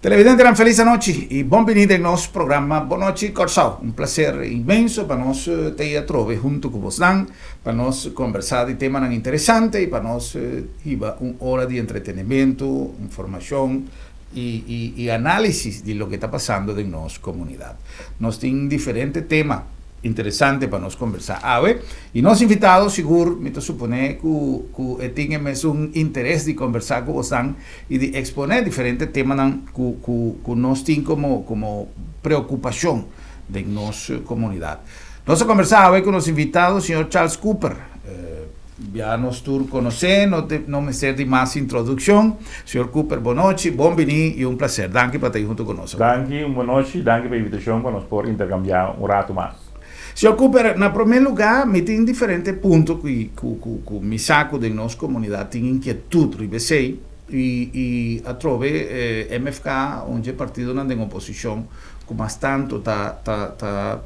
Televidentenan felis anochi y bon bini den nos programa Bon Nochi Kòrsou. Un placer inmenso pa nos ta ei atrobe hunto cu bosnan pa nos conversa di temanan interesante y pa nos hiba un ora di entretenimento, informacion y y analisis di loke ta pasando den nos comunidad. Nos tin diferente tema interesante pa nos conversa awe y nos invitado sigur mi ta supone cu cu e tin e mesun interes di conversa cu bosnan y di expone diferente temanan cu cu cu nos tin como como preocupacion den nos comunidad. Nos a conversa awe cu nos invitado señor Charles Cooper. Ya nos tur conoce, no te no mester di mas introduccion. Señor Cooper bon nochi, bon bini y un placer. Danki pa ta ahi hunto cu nos awe. Danki, un bon nochi, danki pa e invitacion pa nos por intercambia un rato mas. Señor Cooper, na prome lugar mi tin diferente punto cu cu cu cu mi sa cu den nos comunidad tin inquietud riba esey y y atrobe MFK un dje partidonan den oposicion cu mas tanto ta ta ta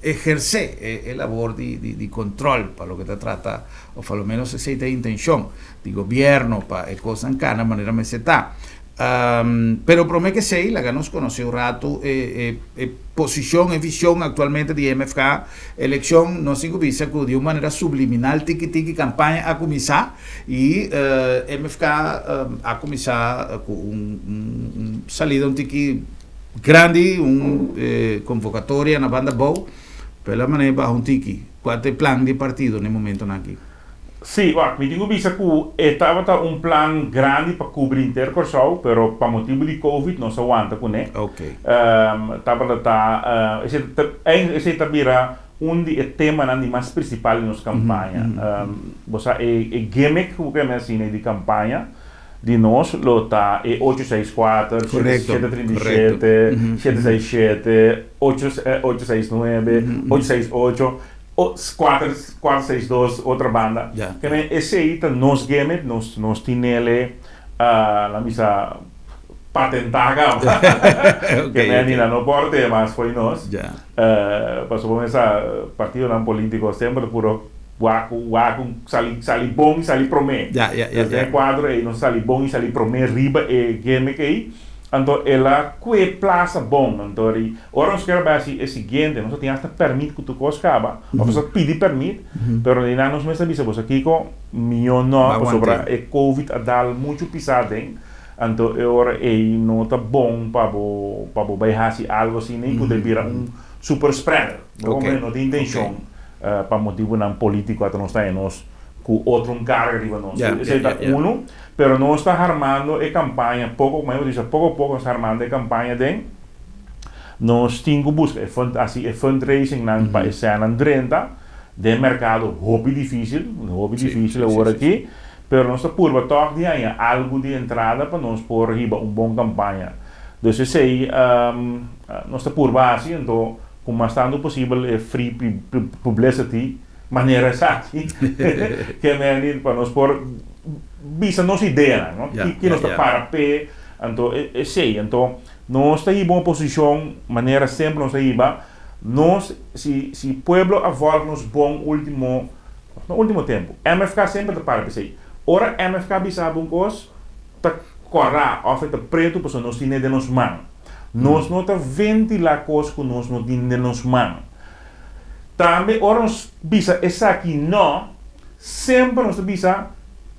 eherce e e labor di di di control pa loke ta trata of a lo menos esey ta e intencion di gobierno pa e cosnan cana manera mester ta. Pero prome ke esei, laga nos konosé un ratu e e posishon, e vishon aktualmente di MFK. Elekshon, nos tin ku bisa ku di un manera subliminal tiki tiki kampaña a kuminsá i MFK a kuminsá ku un un salida un tiki grandi, un konvokatoria na banda abou, pero la manera baha un tiki. Kua ta e plan di e partido na e momentonan aki? Sí, wak, mi tin ku bisa ku e tabata un plan grandi pa kubri henter Kòrsou, pero pa motibu di Covid nos a wanta kuné. Tabata ta, esei ta, esei ta bira un di e temanan di mas prinsipal di nos kampaña. Bo sa e e gimmick ku bo keme asina di kampaña di nos lo ta e ocho seis kuater, shete shete trinta i shete, shete seis shete, ocho ocho seis nuebe, ocho seis ocho. O kuater kuater seis dos otra banda. Ya. Ke men esei ta nos gimmick, nos nos tinele nan bisa patentá kaba. Ok, Ke men ok. ni nan no por te mas fo'i nos. Ya. Pasobra bo mester partidonan polítiko semper ta puro wak wak sali sali bon i sali promé. Ya, ya, ya, Des den ya. e kuadro ei nos sali bon i sali promé riba e gimmick ei. Anto el a kue plasa bon. Anto ri ora nos kier a bai hasi e siguiente, nos a tin hasta pèrmit ku tur kos kaba, òf nos a pidi pèrmit, pero di nan nos mes a bisa boso kiko, mihó no, pasobra e covid a dal muchu pisá aden, anto e ora ei no ta bon pa bo pa bo bai hasi algu asina i ku ta bira un super spreader. Bo komprende? No tin intenshon pa motibunan polítiko ata nos ta haña nos ku otro un karga riba nos. Esei ta unu. Pero nos ta harmando e campaña poco, como hemos dicho, poco poco nos ta harmando e campaña den nos tin cu busca e fund, haci e fundraising nan pa e senan drenta den mercado hopi dificil, hopi dificil awor aki, pero nos ta purba toch di haña algo di entrada pa nos por hiba un bon campaña. Dus esey nos ta purba haci, anto cu mas tanto posibel e free publicity manera esaki ke meni pa nos por bisa nos ideanan, no? Ki nos ta para p'e, anto esei, anto nos ta hiba un oposishon manera semper nos a hiba, nos si si pueblo a vòlg nos bon ultimo, no ultimo tempu, MFK semper ta para p'esei, ora MFK bisa bo un kos ta kòrá òf e ta pretu pasobra nos tine den nos man, nos no ta ventilá kos ku nos no tin den nos man. Tambe ora nos bisa esaki no, semper nos ta bisa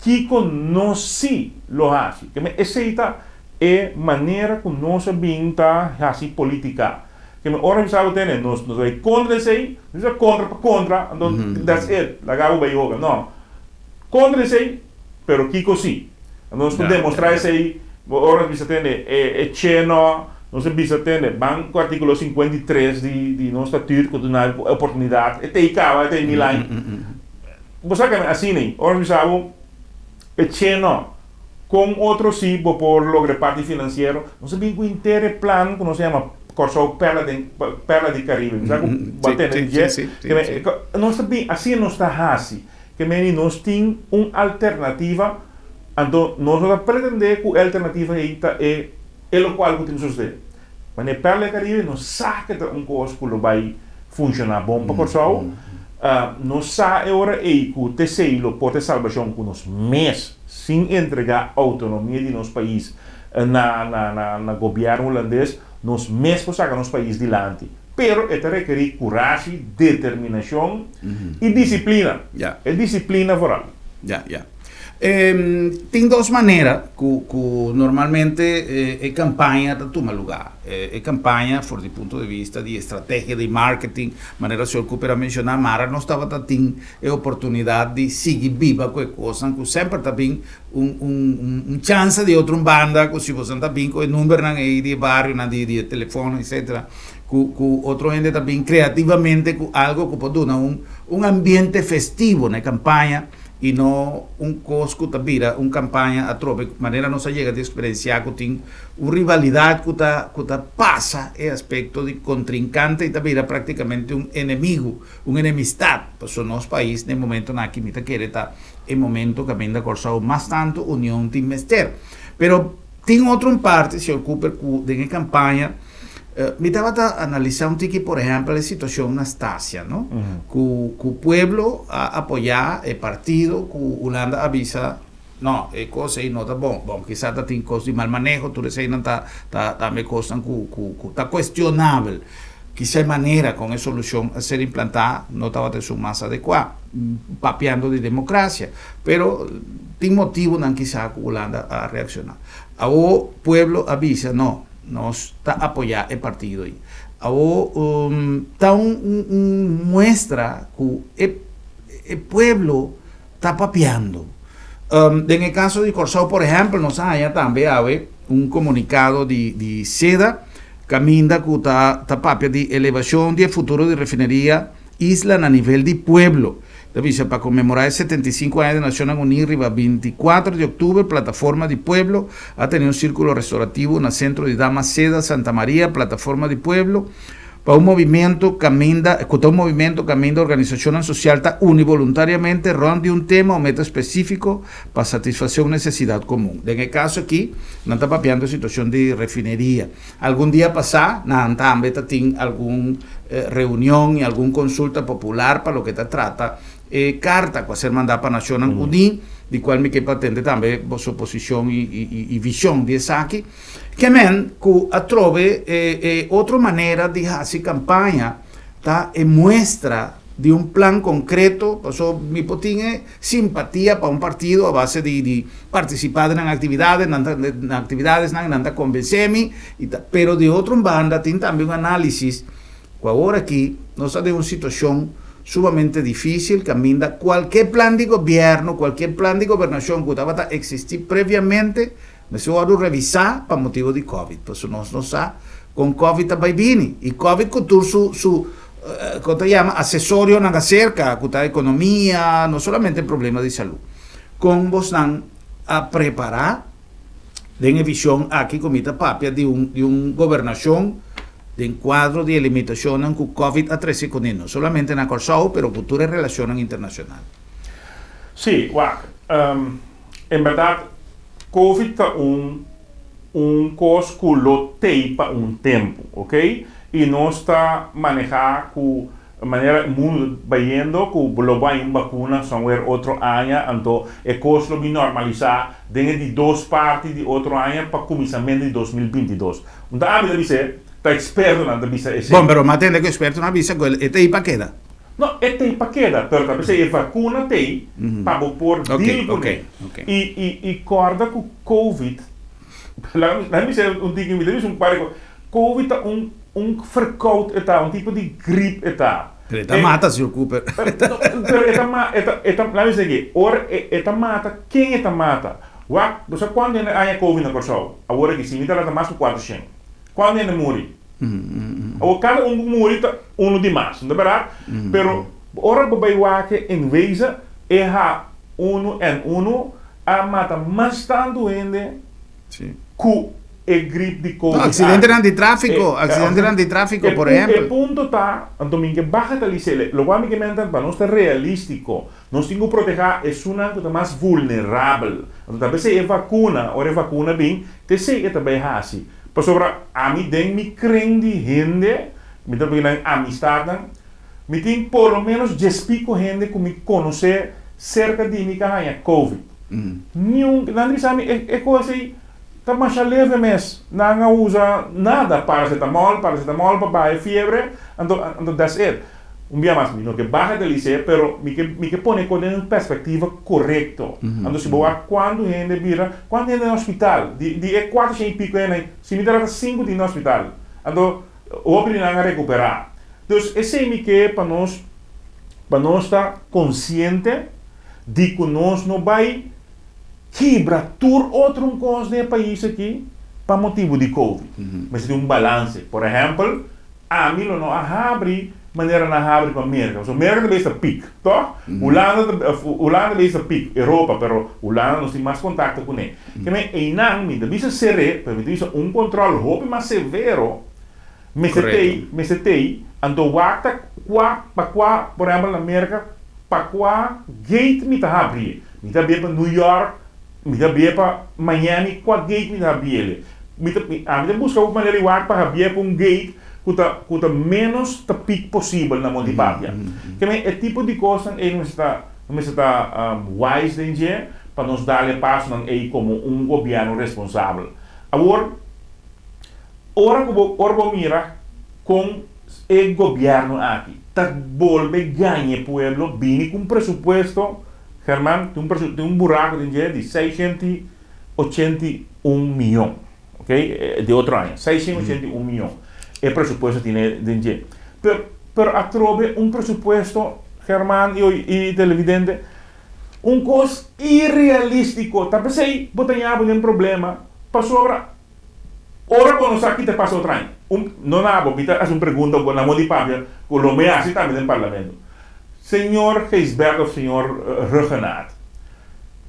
kiko nos sí lo hasi. Keme esei ta e manera ku nos a bin ta hasi politika. Keme ora nos bisa bo tene, nos nos bai kontra esei, nos bisa kontra pa kontra, anto that's it, laga bo bai hoga. No, kontra esei, pero kiko sí. Anto nos por demostrá esei ora nos bisa tende e che no, nos a bisa tende ban ku artíkulo 53 di nos statuut ku ta duna e oportunidat, e t'ei kaba, e t'ei mil aña. Bo sa kende asina ei, ora nos bisa bo e che no, kon otro si bo por logra e parti finansiero? Nos a bin ku henter e plan ku nos a yama Kòrsou Perla den Perla di Karibe. Mi sa ku bo a tende di dje. Nos ta bin, asina nos ta hasi. Ke meni nos tin un alternativa, anto nos no ta pretendé ku e alternativa ei ta e e lokual ku tin sosodé. Manera Perla e Caribe nos sa ke ta un kos ku lo bai funshoná bon pa Kòrsou. Nos sa e ora ei ku t'esei lo por ta e salbashon ku nos mes, sin entregá outonomia di nos pais. Na gobièrnu hulandes, nos mes por saka nos pais dilanti. Pero e ta rekerí kurashi, determinashon i disiplina. E disiplina vooral. Ya, ya. Tin dos manera ku ku normalmente e kampaña ta tuma lugá. E kampaña for di punto di vista di estrategia di marketing, manera señor Cooper a menshoná, mara nos tabata tin e oportunidat di sigui biba ku e kosnan ku semper ta bin un un un chansa di otro un banda ku si boso ta bin ku e numbernan ei di e barionan di di e telefòn etcetera ku ku otro hende ta bin kreativamente ku algo ku por duna un un ambiente festivo na e kampaña i no un kos ku ta bira un kampaña atrobe manera nos a yega di eksperensiá ku tin un rivalidat ku ta ku ta pasa e aspekto di kontrinkante i ta bira praktikamente un enemigu un enemistat pasobra nos pais na e momentonan aki mi ta kere ta e momento kaminda Kòrsou mas tantu union tin mester. Pero tin otro un parti, señor Cooper, ku den e kampaña mi tabata analisá un tiki, por ehèmpel, e situashon na Stasia, no? Ku ku pueblo a apoyá e partido ku Hulanda a bisa, no, e kos ei no ta bon. Bon, kisas ta tin kos di mal maneho, tur eseinan ta ta tambe kosnan ku ku ku ta kuestionabel. Kisa e manera kon e solushon a ser implantá no tabata esun mas adekuá, papiando di demokrasia. Pero tin motibunan kisa ku Hulanda a reakshoná. Awor pueblo a bisa no, nos ta apoyá e partido ei. Awor ta un un muestra ku e e pueblo ta papiando. Den e kaso di Kòrsou por ehèmpel nos a haña tambe awe un komunikado di di seda Caminda cu ta ta papia di elevacion di e futuro di refineria Isla na nivel di pueblo. Ta bisa pa conmemora e 75 aña di Nacionnan Uní riba 24 di octuber Plataforma di Pueblo a tene un circulo restaurativo na Centro di Dama Seda Santa Maria Plataforma di Pueblo pa un movimiento caminda cu ta un movimiento caminda organisacionnan social ta uni voluntariamente rond di un tema o meta specifico pa satisfacé un necesidad comun. Den e caso aki, nan ta papiando e situacion di refineria. Algun dia pasá, nan tambe ta tin algun reunion y algun consulta popular pa loke ta trata e carta cu a ser mandá pa Nacionnan Uní, di cual mi ke pa tende tambe boso posicion y vision di esaki. Ke men cu atrobe e otro manera di haci campaña ta e muestra di un plan concreto, paso mi por tin e simpatia pa un partido a base di di participa den nan actividades, nan ta nan actividadesnan, nan ta convence mi, y ta, pero di otro un banda tin tambe un analisis cu awor aki nos ta den un situacion sumamente dificil caminda cualkier plan di gobierno, cualkier plan di gobernacion cu tabata existi previamente mester wordo revisa pa motibo di covid, pasobra nos no sa con covid ta bay bini y covid cu tur su su Kon ta yama asesorionan aserka ku ta ekonomia, no solamente problema di salú. Kon bosnan a prepará den e vishon aki ku mi ta papia di un di un gobernashon den kuadro di e limitashonnan ku Covid a trese kuné, no solamente na Kòrsou pero ku tur e relashonnan internashonal? Sí, wak, en bèrdat Covid ta un un kos ku lo tei pa un tempu, ok? I nos ta manehá ku manera e mundu ta bayendo ku lo bai un bakuna somewhere otro aña, anto e kos lo bin normalisá den e di dos parti di otro aña pa kuminsamentu di 2022. Un ta ami ta bis'é, ta ekspertonan ta bisa esei. Bon, pero mi a tende ku ekspertonan a bisa ku e tei pa keda. No, e tei pa keda, pero ta bis'é e vakuna tei pa bo por deal kuné. I i i kòrda ku Covid, laga mi bisa un tiki, mi ta bisa un par di kos. Covid ta un un verkoud e ta, un tipo di grip e ta. Pero e ta mata, señor Cooper. Pero e ta ma, e ta, e ta, laga mi bisa aki, ora e e ta mata, ken e ta mata? Wak, bo sa kuantu hende a haña Covid na Kòrsou? Awor aki, si mi ta lanta mas ku 400. Kuantu hende muri? Awor kada un ku muri ta unu di mas, no ta bèrdat? Pero ora bo bai wak en wezen, e ha unu en unu a mata mas tantu hende ku e grip di Covid aki. Aksidentenan di tráfiko, aksidentenan di tráfiko, por ehèmpel. E punto ta, anto mi ke bagatalis'é, lokual mi ke menta pa nos ta realístiko, nos tin ku protehá esunnan ku ta mas vulnerabel. Anto ta p'esei e vakuna, ora e vakuna bin, ta esei e ta bai hasi. Pasobra ami den mi kren di hende, mi ta papia nan amistatnan, mi tin por lo ménos dies piko hende ku mi konosé serka di mi ku a haña Covid. Niun, nan ta bisa mi e kos ei. Ta masha leve mes. Nan a usa nada, paracetamol, paracetamol pa baha e fiebre, anto anto that's it. Un bia mas, mi no ke baha delis'é, pero mi ke mi ke pone kos den un perspectiva korekto. Anto si bo wak kuantu hende bira, kuantu hende na hospital, di di e kuater shen i piko hende ei, si mi ta rata sinku tin na hospital. Anto hopi di nan a rekuperá. Dus esei mi ke pa nos pa nos ta konsiente di ku nos no bai kibra tur otro un kos den e pais aki pa motibu di covid. Mester tin un balanse. Por ehèmpel, ami lo no a habri manera nan a habri pa Merka. Pasobra Merka ta bes ta pik, tòg? Hulanda ta Hulanda bes ta pik, Europa, pero Hulanda nos tin mas kontakto kuné. Ke men einan mi ta bisa ser'é, pero mi ta bisa un kontròl hopi mas severo mester tei, mester tei, anto wak ta kua pa kua, por ehèmpel na Merka, pa kua gate mi ta habrié. Mi ta bia pa New York, mi ta bia pa Miami, kua gate mi ta habiele? Mi ta, ami ta buska un manera di wak pa habia ku un gate ku ta, ku ta ménos ta pik posibel na Monte Papia. Ke men e tipo di kosnan ei no mester ta, no mester ta wise den dje pa nos dal e pasonan ei komo un gobièrnu responsabel. Awor, ora ku bo, ora bo mira kon e gobièrnu aki ta bolbe gaña e pueblo bini ku un presupuesto, German, tin un presu, tin un buraco den dje di 681 miyon, ok, di otro aña, 681 miyon e presupuesto tine den dje. Pero, pero atrobe un presupuesto, German y, y televidente, un cos irrealistico, ta pesey bo ta ña bo den problema, pasobra ora bo no sa ki ta pasa otro aña. Un, no na abo, mi ta haci un pregunta na modo di papia, cu lo mi haci tambe den parlamento. Señor Gijsbert of señor Rhuggenaath,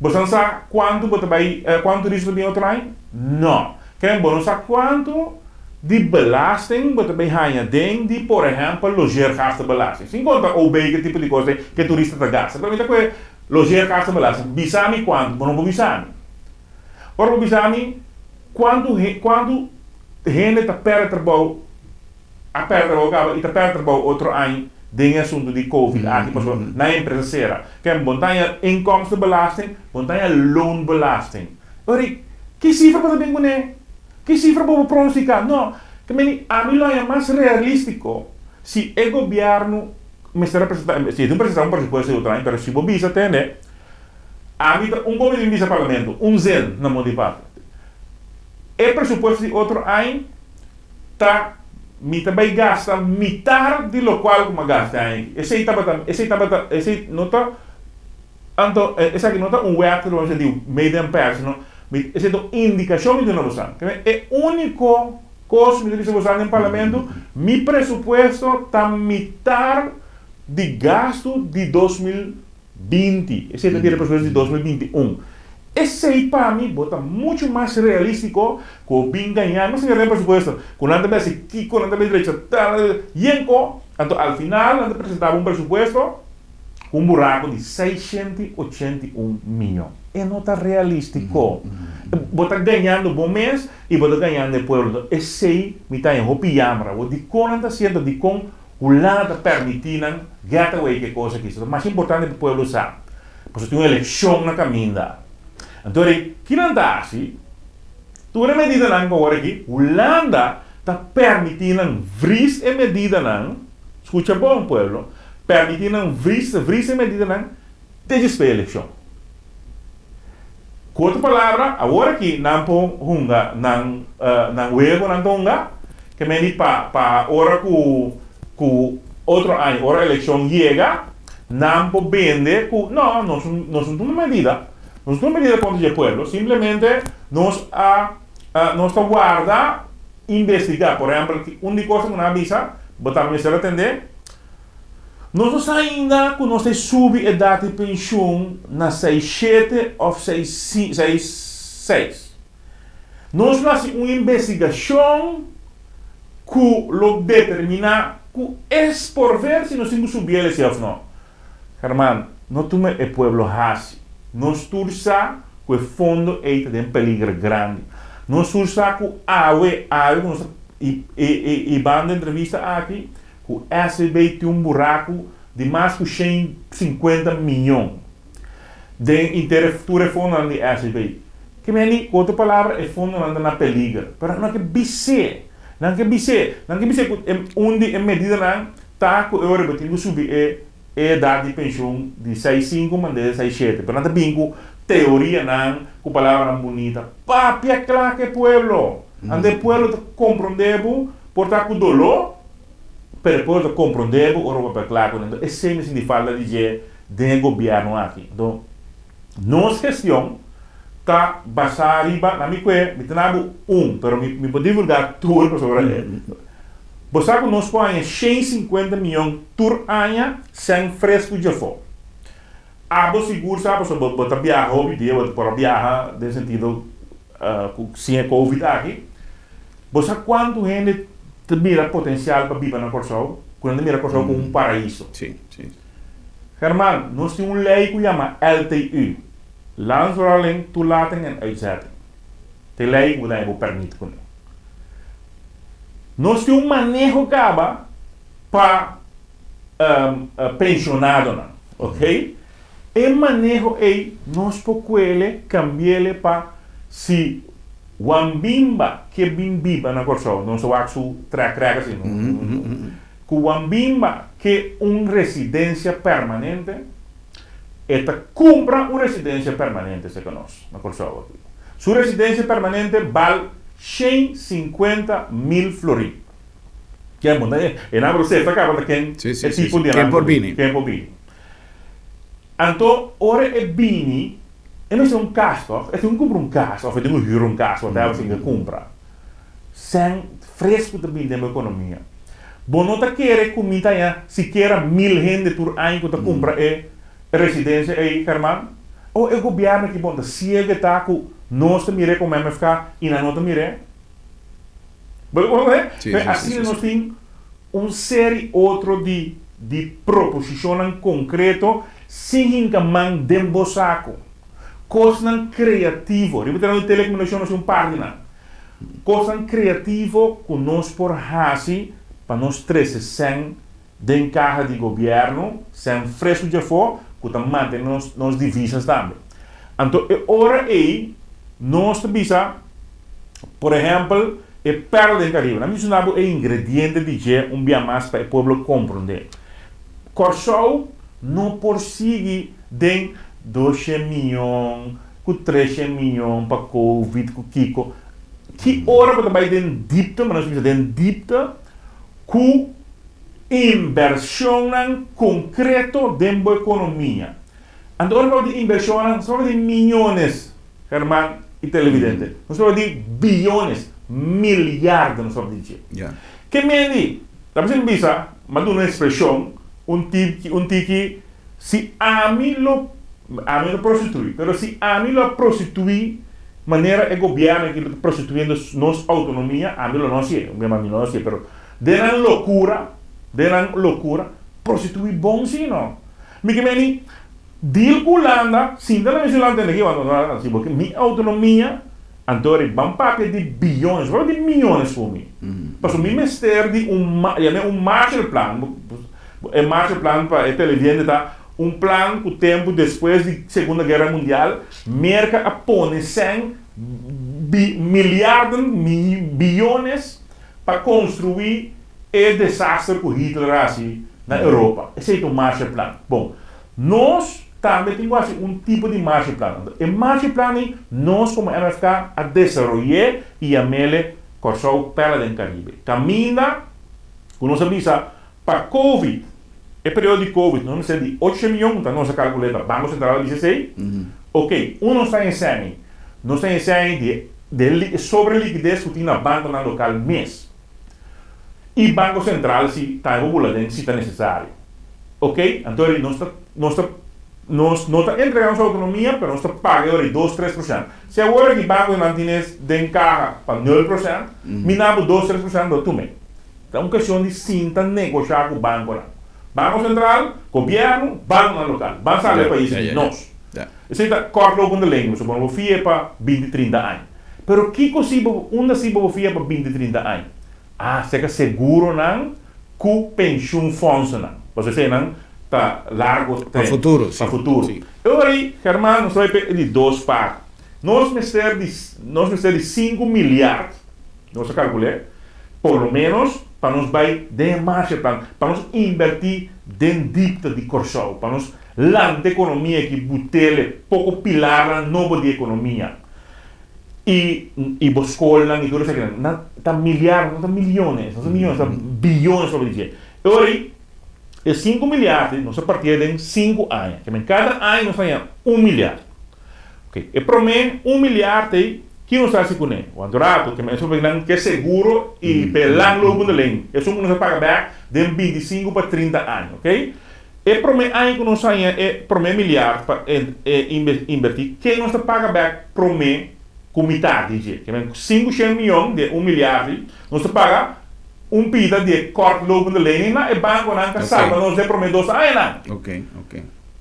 boso sa cuanto bo ta bay, cuanto turista ta bin otro aña? No. Ken bo no sa cuanto di belasting bo ta bay haña den di, por ehempel, logeergastenbelasting? Sin conta OB, ke tipo di cos ke turista ta gasta. Pero mi ta coge logeergastenbelasting, bisa mi cuanto, bo no por bisa mi. Ora bo bisa mi cuanto, cuanto hende ta perde trabou, a perde trabou caba y ta perde trabou otro aña den e asunto di covid aki pasobra nan empresa cera. Ken bo ta haña inkomstenbelasting, bo ta haña loonbelasting. Ora ki cifra bo ta bin cune? Ki cifra bo por pronostica? No, ke meni ami lo haña mas realistico si e gobierno mester a presenta, si e tin presenta un presupuesto di otro aña, pero si bo bisa tende ami ta un gomi tin bisa parlamento un zin na modo di papia. E presupuesto di otro aña ta mi ta bai gasta mitar di lokual ku mi a gasta e aña aki. Esei tabata, esei tabata, esei no ta, anto esaki no ta un wet ku ta di made in Paris, no. Mi, esei ta un indikashon mi duna bosan. Kende e úniko kos mi ta bisa bosan den parlamento, mi presupuesto ta mitar di gastu di 2020. Esei ta bira e presupuesto di 2021. Esei pa mi bo ta muchu mas realístiko ku bo bin gañá. Mi a siña den presupuesto ku nan ta bin hasi kiko, nan ta bin drecha tal, yenko. Anto al final nan ta presentá bo un presupuesto ku un buraku di 681 miyon. E no ta realístiko. Bo ta gañando bo mes i bo ta gañando e pueblo. Anto esei mi ta haña hopi yamra. Bo dikon nan ta hasiendo? Dikon Hulanda ta permití nan get away ku e kos aki? Esei ta mas importante pa e pueblo sa. Pasobra tin un elekshon na kaminda. Anto rei, ki nan ta hasi? Tur e medidanan ku awor aki, Hulanda ta permití nan vris e medidanan, skucha bon pueblo, permití nan vris, vris e medidanan te djis pa e elekshon. Ku otro palabra, awor aki nan por hunga nan nan wego nan ta hunga, ke meni pa pa ora ku ku otro aña ora elekshon yega, nan por bende ku no, nos nos no tuma medida, nos no tuma medida kontra dje pueblo, simplemente nos a nos ta warda investigá. Por ehèmpel, un di kosnan ku nan a bisa, bo tambe mester atendé, Nos no sa ainda ku nos ta subi edat di penshun na 67 òf 66. Nos lo hasi un investigashon ku lo determiná ku es por ver si nos tin ku subi el esei òf no. Herman, no tuma e pueblo hasi. Nos tur sa ku e fondo ei ta den peliger grandi. Nos tur sa ku awe, awe ku nos ta i banda entrevista aki, Ku SVB tin un buraku di mas ku 150 miyon den inter tur e fondonan di SVB. Ke meni, ku otro palabra, e fondonan ta na peliger. Pero nan no ke bis'é. Nan ke bis'é. Nan ke bis'é ku e un di e medidanan ta ku e ora bo tin ku subi e e edat di penshun di seis sinku mand'é seis shete. Pero nan ta bin ku teorianan, ku palabranan bunita. Papia kla ku e pueblo. Anto e pueblo ta komprondé bo, por ta ku doló, pero e pueblo ta komprondé bo ora bo papia kla ku nan. Anto esei mi sinti falta di dje den e gobièrnu aki. Anto. Nos gestion ta basá riba, na mi kue, mi ta na bo un, pero mi mi por divulgá tur pasobra e. Bo sa ku nos por haña 150 mion tur aña sèn fresku djafó. Abo sigur sa pasobra bo bo ta biaha hopi dia, bo por a biaha den sentido ku sin e covid aki. Bo sa kuantu hende ta mira potensial pa biba na Kòrsou, ku nan ta mira Kòrsou komo un paraiso? Sí, sí. German, nos tin un lei ku yama LTU, Landsverordening Toelating en Uitzetting. Ta e lei ku bo ta haña bo pèrmit kuné. Nos tin un maneho kaba pa penshonadonan, ok? E maneho ei nos por kuele kambiele pa si Juan Bimba ke bin biba na Kòrsou, nos a wak su track record si, ku Juan Bimba ke un residensia permanente, e ta kumpra un residensia permanente serka nos na Kòrsou aki. Su residensia permanente bal 150 mil florin. Ken bo ta e nan bo ta kaba ta ken e tipo di Ken por bini. Ken por bini. Anto ora e bini, e mester un kas tòg? E tin ku kumpra un kas òf e tin ku hür un kas, whatever sin ke kumpra. Sèn fresku ta bini den bo ekonomia. Bo no ta kere ku mi ta haña sikiera mil hende tur aña ku ta kumpra e residensia ei, German? O e gobièrnu aki bon ta siegu e ta ku nos ta mir'é komo MFK i nan no ta mir'é? Bo ta komprendé? Asina nos tin un seri otro di di proposishonnan konkreto sin hinka man den bo sako. Kosnan kreativo, riba tereno di telekomunikashon nos tin un par di nan. Kosnan kreativo ku nos por hasi pa nos trese sèn den kaha di gobièrnu, sèn fresku djafó ku ta mantené nos nos divisas tambe. Anto e ora ei nos ta bisa, por ehèmpel, E perla den Caribe. Nan menshoná bo e ingrediente di dje un bia mas pa e pueblo komprondé. Kòrsou no por sigui den doshe mion ku treshe mion pa covid ku kiko. Ki ora bo ta bai den dipte, manera nos bisa den dipte, ku inbershonnan konkreto den bo ekonomia. Anto ora bo papia di inbershonnan, nos papia di miyones. Herman y televidente, nos papia di biyones, miliardo nos papia di dje. Ke mendi, ta bisa mi bisa, m'a duna un expresion, un tiki, un tiki, si ami lo, ami no ta prostitui, pero si ami lo a prostitui manera e gobierno aki lo ta prostituiendo nos autonomia, ami lo no hacié, mi no lo hacié, pero den nan locura, den nan locura, prostitui bon si no. Mi ke meni, Deal ku Hulanda, sinta na mes Hulanda tende ki wak no si bo ke mi autonomia, anto ri ban papia di biyones, no di miyones ku mi. Pasobra mi mester di un yam'e un Marshall Plan, e Marshall Plan pa e televidente ta un plan ku tempu despues di Segunda Guera Mundial Merka a pone sèn bi miliarden, biyones pa konstruí e desaster ku Hitler a hasi na Europa. Esei ta un Marshall Plan. Bon, nos tambe tin ku hasi un tipo di Marshall Plan. Anto e Marshall Plan ei nos komo MFK a desaroy'é i yam'ele Kòrsou Pèla den Karibe. Kaminda ku nos a bisa pa Covid, e periodo di Covid nos mester di ocho mion, ta nos a kalkul'é ta Banko Sentral a bisa esei. Oke, un nos ta enseña, nos ta enseña di e sobre likides ku tin na bankonan lokal mes. I Banko Sentral si ta e bula den si ta nesesario. Ok, anto eri nos ta nos ta nos no ta entrega nos autonomia pero nos ta paga e ora di dos tres por shent. Si awor aki banko nan tin es den kaha pa nul por shent, mi na bo dos tres por shent lo tume. Ta un kestion di sinta negosha ku bankonan. Banko Sentral, gobièrnu, bankonan lokal. Ban sali e pais di nos. Esei ta kortlopende lengua, pasobra bo fia pa binti trinta aña. Pero kiko si bo, unda si bo fia pa binti trinta aña? Ah, seka seguronan ku penshunfondsonan. Pasobra eseinan ta largo Pa futuro, si. Pa futuro. E ora ei, German, nos ta bai pa e di dos parti. Nos mester di nos mester di sinku miliard, nos a kalkul'é, por lo ménos pa nos bai den e Marshallplan, pa nos inbertí den dipta di Kòrsou, pa nos lanta ekonomia aki, butele poko pilarnan nobo di ekonomia. I i bo skolnan i tur esakinan. Nan ta miliardos, no ta miliones, no ta miliones, ta biyones papia di dje. E ora ei e sinku miliard ei nos a partié den sinku aña. Ke men kada aña nos ta haña un miliard. Ok, e promé un miliard ei, ki nos ta hasi kuné? Wantu ratu, ke men esun pa nan ke seguro i pa e langlopende len. Esun ku nos a paga bèk den bintisinku pa trinta aña. Ok, e promé aña ku nos haña e promé miliard pa inbertí, ken nos ta paga bèk promé ku mitar di dje? Ke men sinku shen mion di e un miliard ei, nos ta paga un pida di e kortlopende lening na e bankonan ku a salba nos den e promé dos añanan.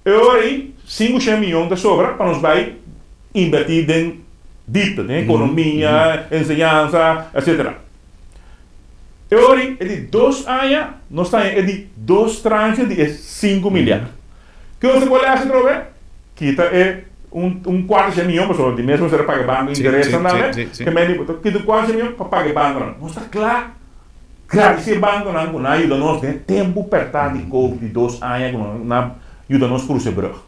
E ora ei, 500 mion ta sobra pa nos bai invertí den dipta, den ekonomia, enseñansa, etcetera. E ora ei, e di dos aña, nos ta haña e di dos tranche di e 5 miliard. Ke nos ta por hasi atrobe? Kita e un un kuarto shen mion, pasobra di mes nos a paga e banko interesnan tambe, ke mende kita un kuarto shen mion pa paga e bankonan. Nos ta kla. Gradisí e bankonan ku nan a yuda nos den e tempu pèrtá di covid di 2 aña ku nan a yuda nos krusa e brùg.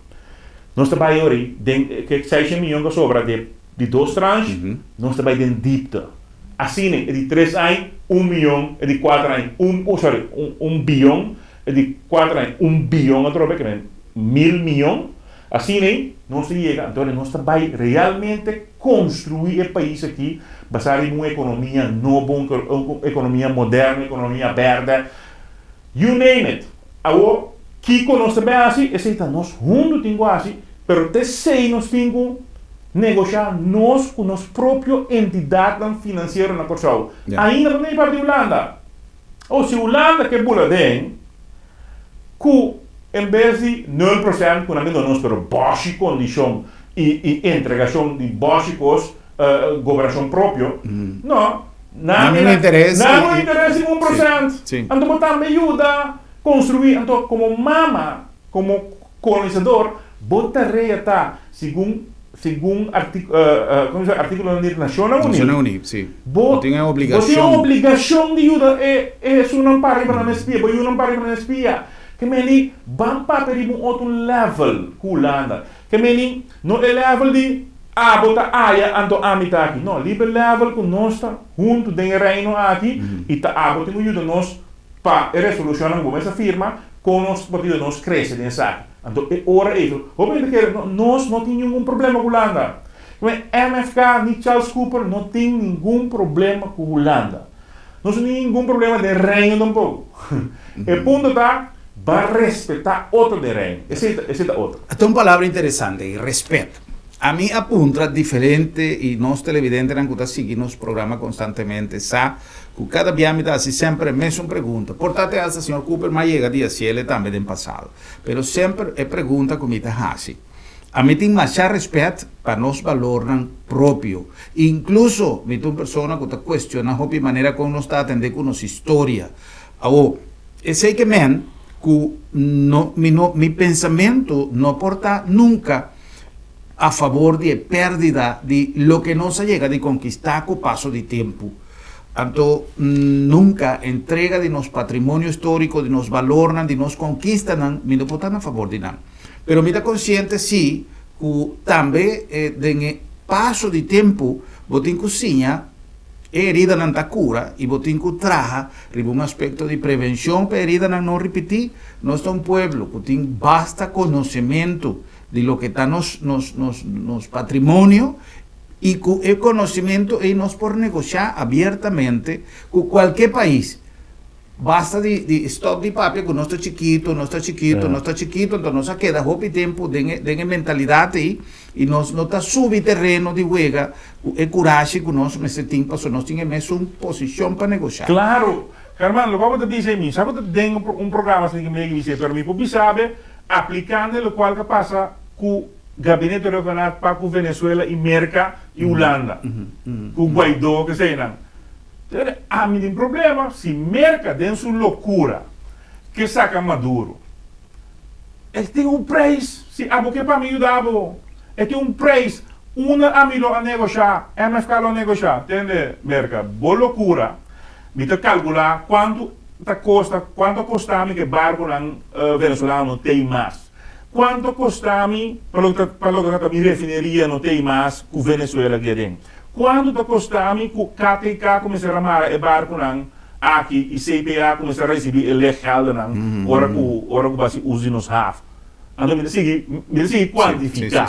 Nos ta bai ori den e 600 miyon ku a sobra di di dos tranche, nos ta bai den dipte. Asina e di 3 aña un miyon, e di 4 aña un oh sorry un biyon, e di 4 aña un biyon atrobe ke men 1000 miyon. Asina nos ta yega, anto nos ta bai realmente konstruí e pais aki basá riba un ekonomia nobo, un ekonomia moderno, ekonomia bèrdè, you name it. Awor, kiko nos ta bai hasi? Esei ta nos huntu tin ku hasi, pero ta esei nos tin ku negoshá nos ku nos propio entidatnan finansiero na Kòrsou. Ainda no ta ni parti di Hulanda. Awor, si Hulanda ke bula den ku en bes di 0% ku nan ke duna nos pero bòshi kondishon i i entregashon di bòshi kos gobernashon propio, no, nan no interes nan no interes di 1%. Anto bo tambe yuda konstruí, anto komo mama, komo kolonisador, bo tarea ta segun segun artíkulonan di Nashonnan Uní, Nashonnan Uní, si. Bo Bo tin e bo tin e obligashon. obligashon di yuda e esunnan para riba nan espia, bo yunan para riba nan espia. Ke meni ban papia riba un otro level ku Hulanda. Ke meni no e level di abo ta aya anto ami ta aki. No, riba e level ku nos ta huntu den e reino aki i ta abo tin ku yuda nos pa e resolushonnan ku bo mes a firma kon nos por yuda nos krese den esaki. Anto e ora ei, hopi hende kere, no, nos no tin ningun problema ku Hulanda. MFK ni Charles Cooper no tin ningun problema ku Hulanda. Nos no tin ningun problema den Reino tampoko. E punto ta, ba respetá otro den Reino. Esei ta, esei ta otro. Ta un palabra interesante, respet. Ami a puntra diferente i nos televidentenan ku ta sigui nos programa konstantemente sa ku kada bia mi ta hasi semper e mesun pregunta. Por ta te hasta señor Cooper m'a yega di hasiel e tambe den pasado. Pero semper e pregunta ku mi ta hasi. Ami tin masha respet pa nos balornan propio. Inkluso mi ta un persona ku ta kuestiona hopi manera kon nos ta atende ku nos historia. Awor, esei ke men ku no mi no mi pensamentu no por ta nunka a fabor di e pèrdida di loke nos a yega di konkistá ku paso di tempu. Anto nunka entrega di nos patrimonio históriko, di nos balornan, di nos konkistanan, mi no por ta na fabor di nan. Pero mi ta konsiente sí ku tambe den e paso di tempu bo tin ku siña e heridanan ta kura i bo tin ku traha riba un aspekto di prevenshon pa e heridanan no ripití. Nos ta un pueblo ku tin basta konosementu di loke ta nos nos nos nos patrimonio i ku e konosementu ei nos por negoshá abiertamente ku kualke pais. Basta di di stop di papia ku nos ta chikitu, nos ta chikitu, nos ta chikitu, anto nos a keda hopi tempu den e den e mentalidat ei i nos no ta subi tereno di wega ku e kurashi ku nos mester tin pasobra nos tin e mesun posishon pa negoshá. Claro, Herman, lokual bo ta bisa ei mi sa bo ta den un programa asina ki mi a bisa ei, pero mi por bisa be aplikando e lokual ka pasa ku Gabinete Rhuggenaath pa ku Venezuela i Merka i Hulanda, ku Guaidó, keseinan. Tende, ami tin problema si Merca den su locura ke saca Maduro. E tin un prijs, si abo ke pa mi yuda bo, e tin un prijs. Unda ami lo a negoshá, MFK lo a negoshá, tende Merka, bo lokura, mi ta kalkulá kuantu ta kosta, kuantu a kosta mi ku e barkunan venezolano no tei mas, kuantu a kosta mi pa loke ta pa loke ta mi refineria no tei mas ku Venezuela aki aden, kuantu ta kosta mi ku KTK ku mester a mara e barkunan aki i CPA ku mester a risibí e leggeldennan ora ku ora ku basi uso di nos haf. Anto mi ta sigui, mi ta sigui kuantifiká.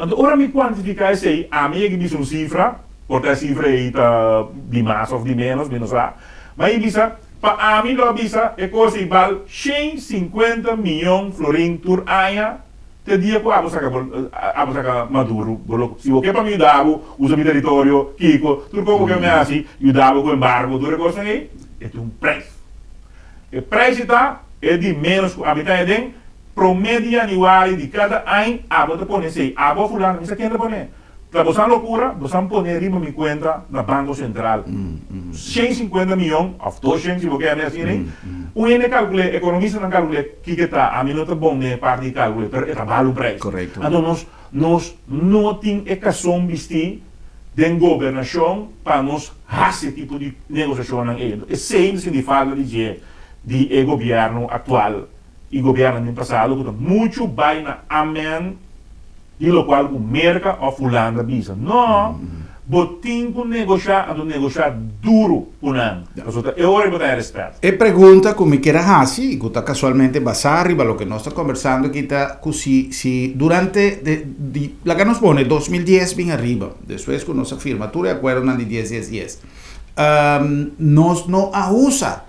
Anto ora mi kuantifiká esei, ami yega bisa un sifra, por ta e sifra ei ta di mas òf di ménos, mi no sa. Ma e bisa, pa ami lo a bisa e kos ei bal 150 mion florin tur aña te dia ku abo saka bo, abo saka Maduro bo loko. Si bo ke pa mi yuda bo, usa mi teritorio, kiko, tur kos ku bo ke mi hasi, yuda bo ku embargo, tur e kosnan ei, e tin un preis. E prijs ta e di menos ku ami ta den prome di januari di kada añ abo ta pone esei abo fulano mi sa ken ta pone ta bosan lokura bosan pone riba mi kuenta na banko sentral 150 miyon of 200 si bo ke ami asina ei un hende kalkul'é ekonomistanan kalkul'é kiko ta ami no ta bon den e parti di kalkul'é pero e ta bal un prijs anto nos nos no tin e kason bisti den gobernashon pa nos hasi e tipo di negosiashonnan ei. Enton esei mi sinti falta di dje di e gobièrnu aktual i gobièrnunan den pasado ku ta muchu bai na amen di lokual ku Merka òf Hulanda bisa. No, bo tin ku negoshá, anto negoshá duru ku nan, pasobra ta e ora bo ta haña rèspèt. E pregunta ku mi kier a hasi i ku ta kasualmente basá riba loke nos ta kombersando aki ta ku si si durante de di laga nos pone 2010 bin ariba despues ku nos a firma tur e akuerdonan di dies dies dies nos no a usa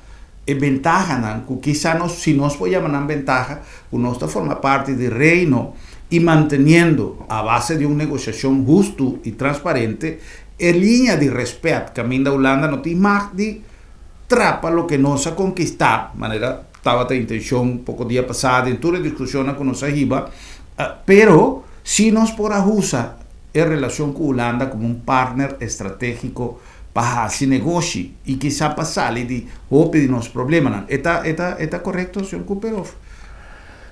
e bentahanan ku kisa nos si nos por yama nan bentaha ku nos ta forma parti di Reino i manteniendo a base di un negosiashon hustu i transparente e liña di rèspèt kaminda Hulanda no tin mag di trapa loke nos a konkistá, manera tabata intenshon poko dia pasá den tur e diskushonnan ku nos a hiba, pero si nos por a usa e relashon ku Hulanda komo un partner estratégiko pa hasi negoshi i kisá pa sali di hopi di nos problemanan. E ta e ta e ta korekto, señor Cooper, òf?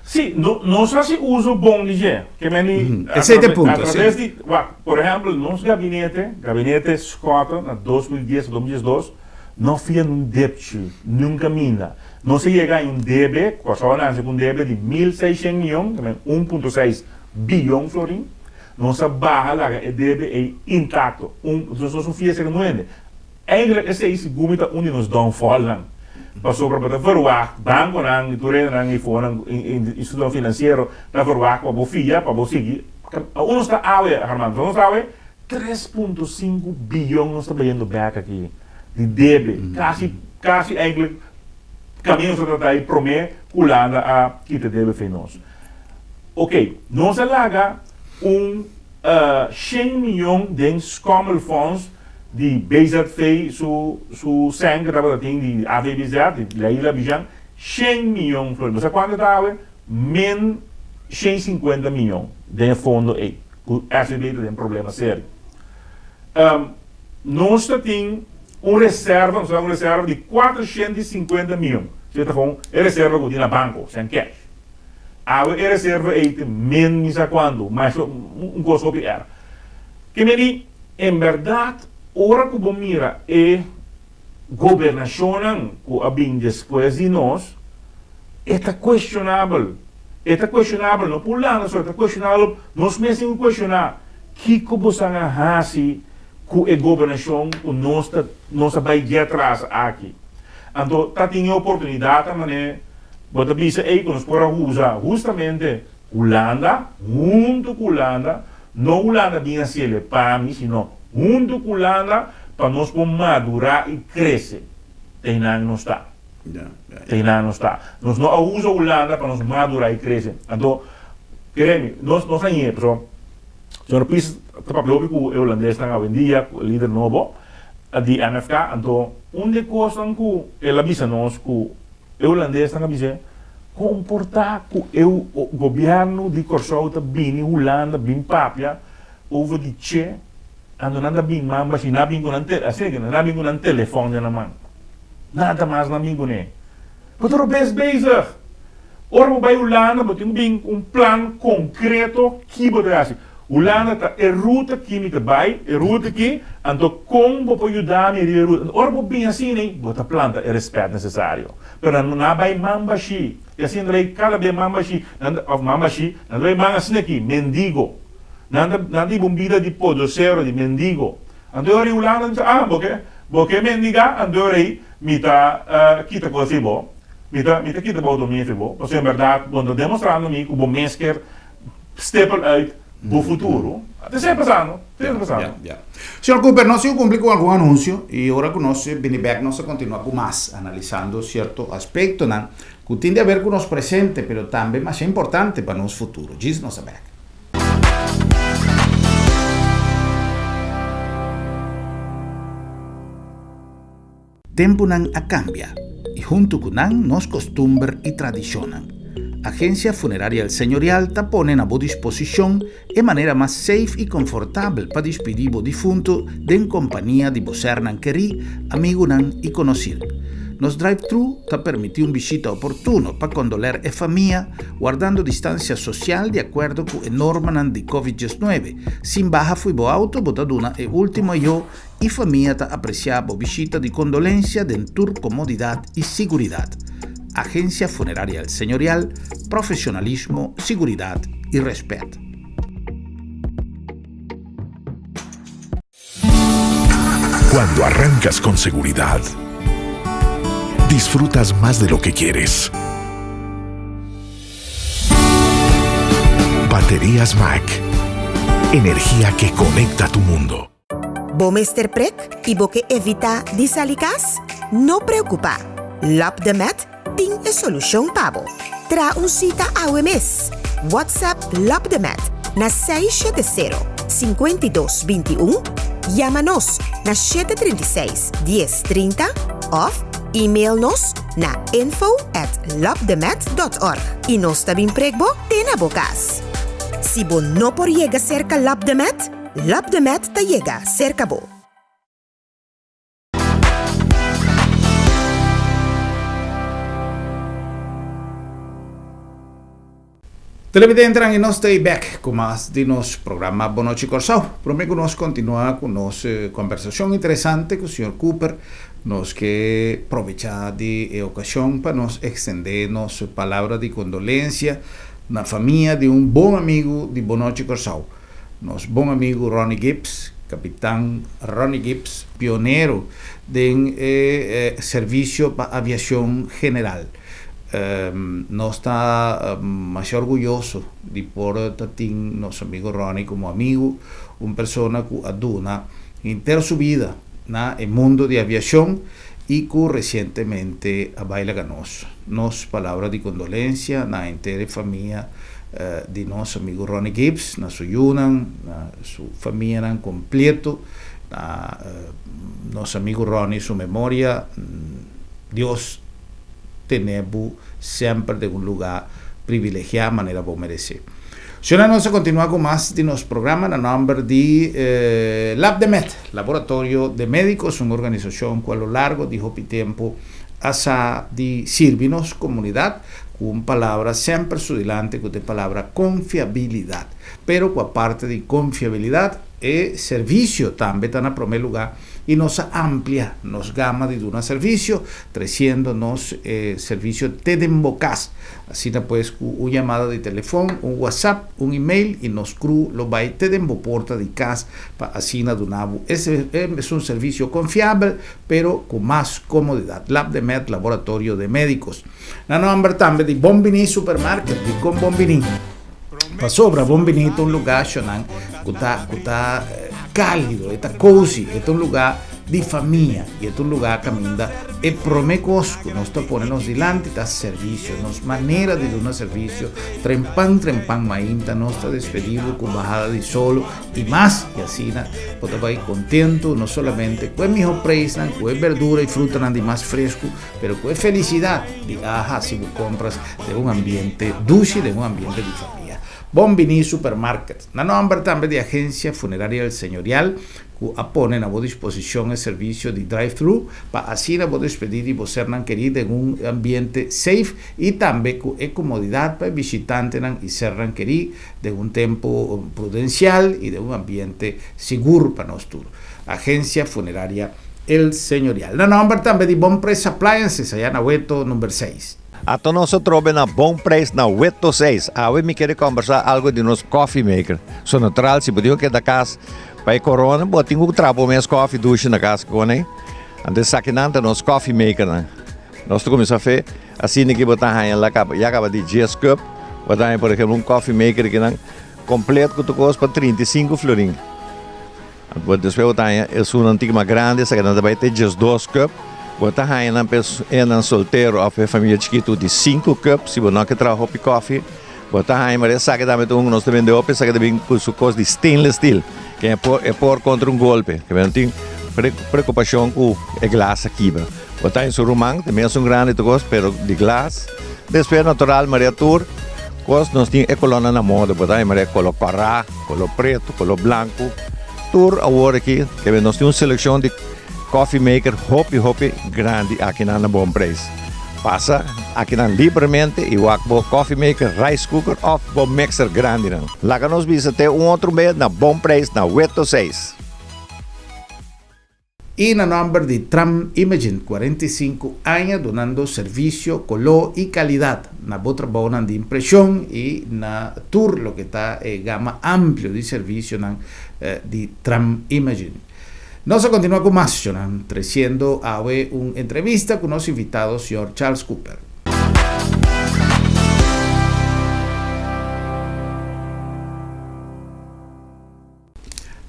Sí, no nos hasi uso bon di dje. Ke men di Esei ta e punto, a traves di, wak, por ehèmpel, nos gabinete, gabinete Schotten na 2010 a 2012, no fia nun depchi, niun kaminda. Nos a yega haña un debe, Kòrsou a nanse ku un debe di 1600 mion, ke men 1.6 biyon florin. Nos a baha laga e debe ei intakto. Un, nos no fia esei ku hende. Eigenlijk esei sigur mi ta un di nos downfallnan, pasobra bo ta verwagt banconan y tur hendenan y fonan institutonan financiero ta verwagt pa bo fia pa bo sigui. Aun nos ta awe Armando, nos ta awe 3.5 biyon nos ta bayendo bek aki di debe, casi casi eigenlijk caminda nos ta trata y prome cu Hulanda a kita debe fe nos. Ok, nos a laga un 100 miyon den schommelfonds di BZV su su sèn ku tabata tin di AVBZ di Leila Bijan shen miyon florin bo sa kuantu ta awe min 150 miyon den e fondo ei ku SVB ta den problema serio nos ta tin un reserva nos ta un reserva di 450 miyon si ta kon e reserva ku tin na banko sèn cash awe e reserva ei ta min mi sa kuantu mas un kos hopi erg ke meni. En bèrdat, ora ku bo mira e gobernashonnan ku a bin despues di nos, e ta kuestionabel. E ta kuestionabel, no pa Hulanda so, e ta kuestionabel, nos mes tin ku kuestioná kiko bosan a hasi ku e gobernashon ku nos ta nos a bai diatras aki. Anto ta tin e oportunidat ta manera bo ta bisa ei ku nos por a usa hustamente Hulanda, huntu ku Hulanda, no Hulanda bin hasiel e pa mi, sino huntu ku Hulanda pa nos por madurá i krese. Ta einan nos ta. Ta einan nos ta. Nos no a usa Hulanda pa nos madurá i krese. Anto, kere mi, nos nos a ñe, pasobra señor Pies ta papia hopi ku e hulandesnan awendia, ku e lider nobo di MFK, anto un di e kosnan ku el a bisa nos ku E hulandesnan a bis'é, Kon por ta ku e gobièrnu di Kòrsou ta bini Hulanda bin papia over di che, anto nan ta bin man bashí, nan a bin ku nan te, asina ke nan a bin ku nan telefòn den nan man. Nada mas nan bin kuné. Bo ta robes bezig! Ora bo bai Hulanda bo tin ku bin ku un plan konkreto ki bo ta hasi. Hulanda ta e ruta ki mi ta bai, e ruta ki, anto kon bo por yuda mi riba e ruta. Ora bo bin asina ei, bo ta planta e respet nesesario. Pero nan no a bai man bashí. I asina ta bai kada bia man bashí, nan ta, òf man bashí, nan ta bai man asina aki, mendigo. Nan ta, nan ta hiba un bida di podosero, di mendigo. Anto e ora ei Hulanda bisa, ah, bo ke, bo ke mendigá? Anto e ora ei mi ta kita kos di bo, mi ta, mi ta kita bo outonomia fi bo, pasobra en bèrdat bo no ta demostrando mi ku bo mes kier stepel uit bo futuro. Ta esei pasando, esei ta pasando. Ya, ya. Señor Cooper, nos sigue cumpli cu algun anuncio y ora cu nos bini bek nos ta continua cu mas, analisando cierto aspectonan cu tin di haber cu nos presente, pero tambe masha importante pa nos futuro. Djis nos ta bek. Tempunan a kambia i huntu ku nan nos kostumber i tradishonnan. Agensia Funeraria El Señorial ta pone na bo disposishon e manera mas safe i konfortabel pa dispidí bo difuntu den kompania di bo sernan kerí, amigunan i konosir. Nos drive-thru ta permití un bishita oportuno pa kondoler e famia, wardando distansia sosial di akuerdo ku e normanan di Covid diesnuebe. Sin baha fui bo auto bo ta duna e último ayó I famia ta apresiá bo bishita di kondolensia den tur komodidat i siguridat. Agensia Funeraria El Señorial, profesionalismo, siguridat i rèspèt. Cuando arrancas con seguridad, disfrutas más de lo que quieres. Baterías Mac. Energía que conecta tu mundo. Bo mester prek i bo ke evitá di sali kas? No preokupá! Lab de Med tin e solushon pa bo. Traha un sita awe mes! WhatsApp Lab de Med na 670 52 21, yama nos na 736 10 30 òf email nos na info at labdemed dot org i nos ta bin prek bo te na bo kas. Si bo no por yega serka Lab de Med, Lab de Med ta yega serka bo. Televidentenan y nos ta e bek cu mas di nos programa Bon Nochi Corsou. Prome cu nos continua cu nos conversacion interesante cu señor Cooper, nos ke probecha di e ocasion pa nos extende nos palabra di condolencia na famia di un bon amigo di Bon Nochi Corsou. Nos bon amigu Ronnie Gibbs, Kapitan Ronnie Gibbs, pionero den e servisio pa aviashon general. Nos ta masha orguyoso di por ta tin nos amigu Ronnie komo amigu, un persona ku a duna henter su bida na e mundo di aviashon i ku resientemente a bai laga nos. Nos palabra di kondolensia na henter e famia di nos amigu Ronnie Gibbs, na su yunan, na su famianan kompleto, na nos amigu Ronnie su memoria. Dios tene bo semper den un lugá privilegiá manera bo meresé. Shona nos a kontinuá ku mas di nos programa na nòmber di Labdemed, Laboratorio de Médicos, un organisashon ku a lo largo di hopi tempu a sa di sirbi nos komunidat ku un palabra semper su dilanti ku ta e palabra konfiabilidat. Pero ku aparte di konfiabilidat e servisio tambe ta na promé lugá i nos a amplia nos gama di duna servisio tresiendo nos e servisio te den bo kas. Asina pues ku un yamada di telefòn, un whatsapp, un email i nos crew lo bai te den bo porta di kas pa asina duna bo e mesun servisio konfiabel pero ku mas komodidat. Lab de Med Laboratorio de Médicos. Na nòmber tambe di Bon Biní Supermarket. Dikon Bon Biní? Pasobra Bon Biní ta un lugá shonan ku ta ku ta kálido, e ta cozy, e ta un lugá di famia i e ta un lugá kaminda e promé kos ku nos ta pone nos dilanti ta servisio, nos manera di duna servisio trempan trempan mainta nos ta despedí bo ku bahada di solo i mas i asina bo ta bai kontentu no solamente ku e mihó preisnan, ku e berdura i frutanan di mas fresku pero ku e felisidat di a hasi bo kompras den un ambiente dushi, den un ambiente di famia. Bon bini Supermarket. Na nòmber tambe di Agencia Funeraria El Señorial. ku a pone na bo disposishon e servisio di drive-thru pa asina bo despedí di bo sernan kerí den un ambiente safe i tambe ku e komodidat pa e bishitantenan i sernan kerí den un tempu prudensial i den un ambiente sigur pa nos tur. Agencia Funeraria El Señorial. Na nòmber tambe di Bon Pres Appliances aya na Weto number seis. Ato nos a trobe na Bon Prijs na Weto seis. Awe mi kere kombersá algo di nos coffee maker. So natural si bo tin ku keda kas pa e corona bo tin ku traha bo mes koffie dushi na kas kon ei. Anto esakinan ta nos coffee makernan. Nos ta kuminsá fe asina ki bo ta haña la kaba ya kaba di dies cup bo ta haña por ehemplo un coffee maker kinan kompleto ku tur kos pa 35 florin. Bo despues bo ta haña esunnan tiki mas grandi, esaki nan ta bai te 12 cup. Bo ta haña nan pa enan soltero of e familia chikitu di sinku cup, si bo no ke traha hopi kofi. Bo ta haña mara esaki tambe ta un ku nos ta bende hopi, esaki ta bin ku su kos di stainless steel, ke e por e por kontra un golpe, ke no tin preokupashon ku e glas a kibra. Bo ta haña su ruman, ta mesun grandi tur kos, pero di glas. Despues natural mara tur kos nos tin e kolónan na moda, bo ta haña mara e koló kòrá. Color preto, color blanco, tur awor aki kebe nos tin un seleccion di coffee maker hopi hopi grandi aki nan na bon prijs. Pasa aki nan libremente y wak bo coffee maker, rice cooker of bo mixer grandi nan. Laga nos bisa te un otro bes na bon prijs na Weto 6. I na nòmber di Tram Imaging 45 aña dunando servisio, koló i kalidat na bo trabounan di impreshon i na tur loke ta e gama amplio di servisionan di Tram Imaging. Nos a kontinuá ku mas shownan, tresiendo awe un entrevista ku nos invitado señor Charles Cooper.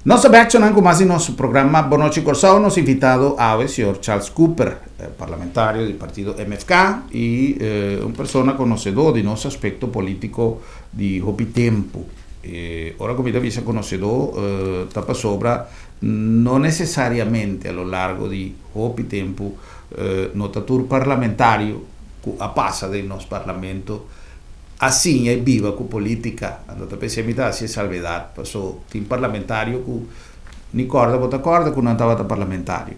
Nos ta bek chonan ku mas di nos programa Bon Nochi Kòrsou. Nos invitado awe señor Charles Cooper, parlamentario di partido MFK i un persona konosedó di nos aspekto polítiko di hopi tempu. Ora ku mi ta bisa konosedó ta pasobra no nesesariamente a lo largo di hopi tempu no ta tur parlamentario ku a pasa den nos parlamento A siña i biba ku polítika. Anto ta p'esei mi ta hasi e salvedat, paso tin parlamentario ku ni kòrda bo ta kòrda ku nan tabata parlamentario.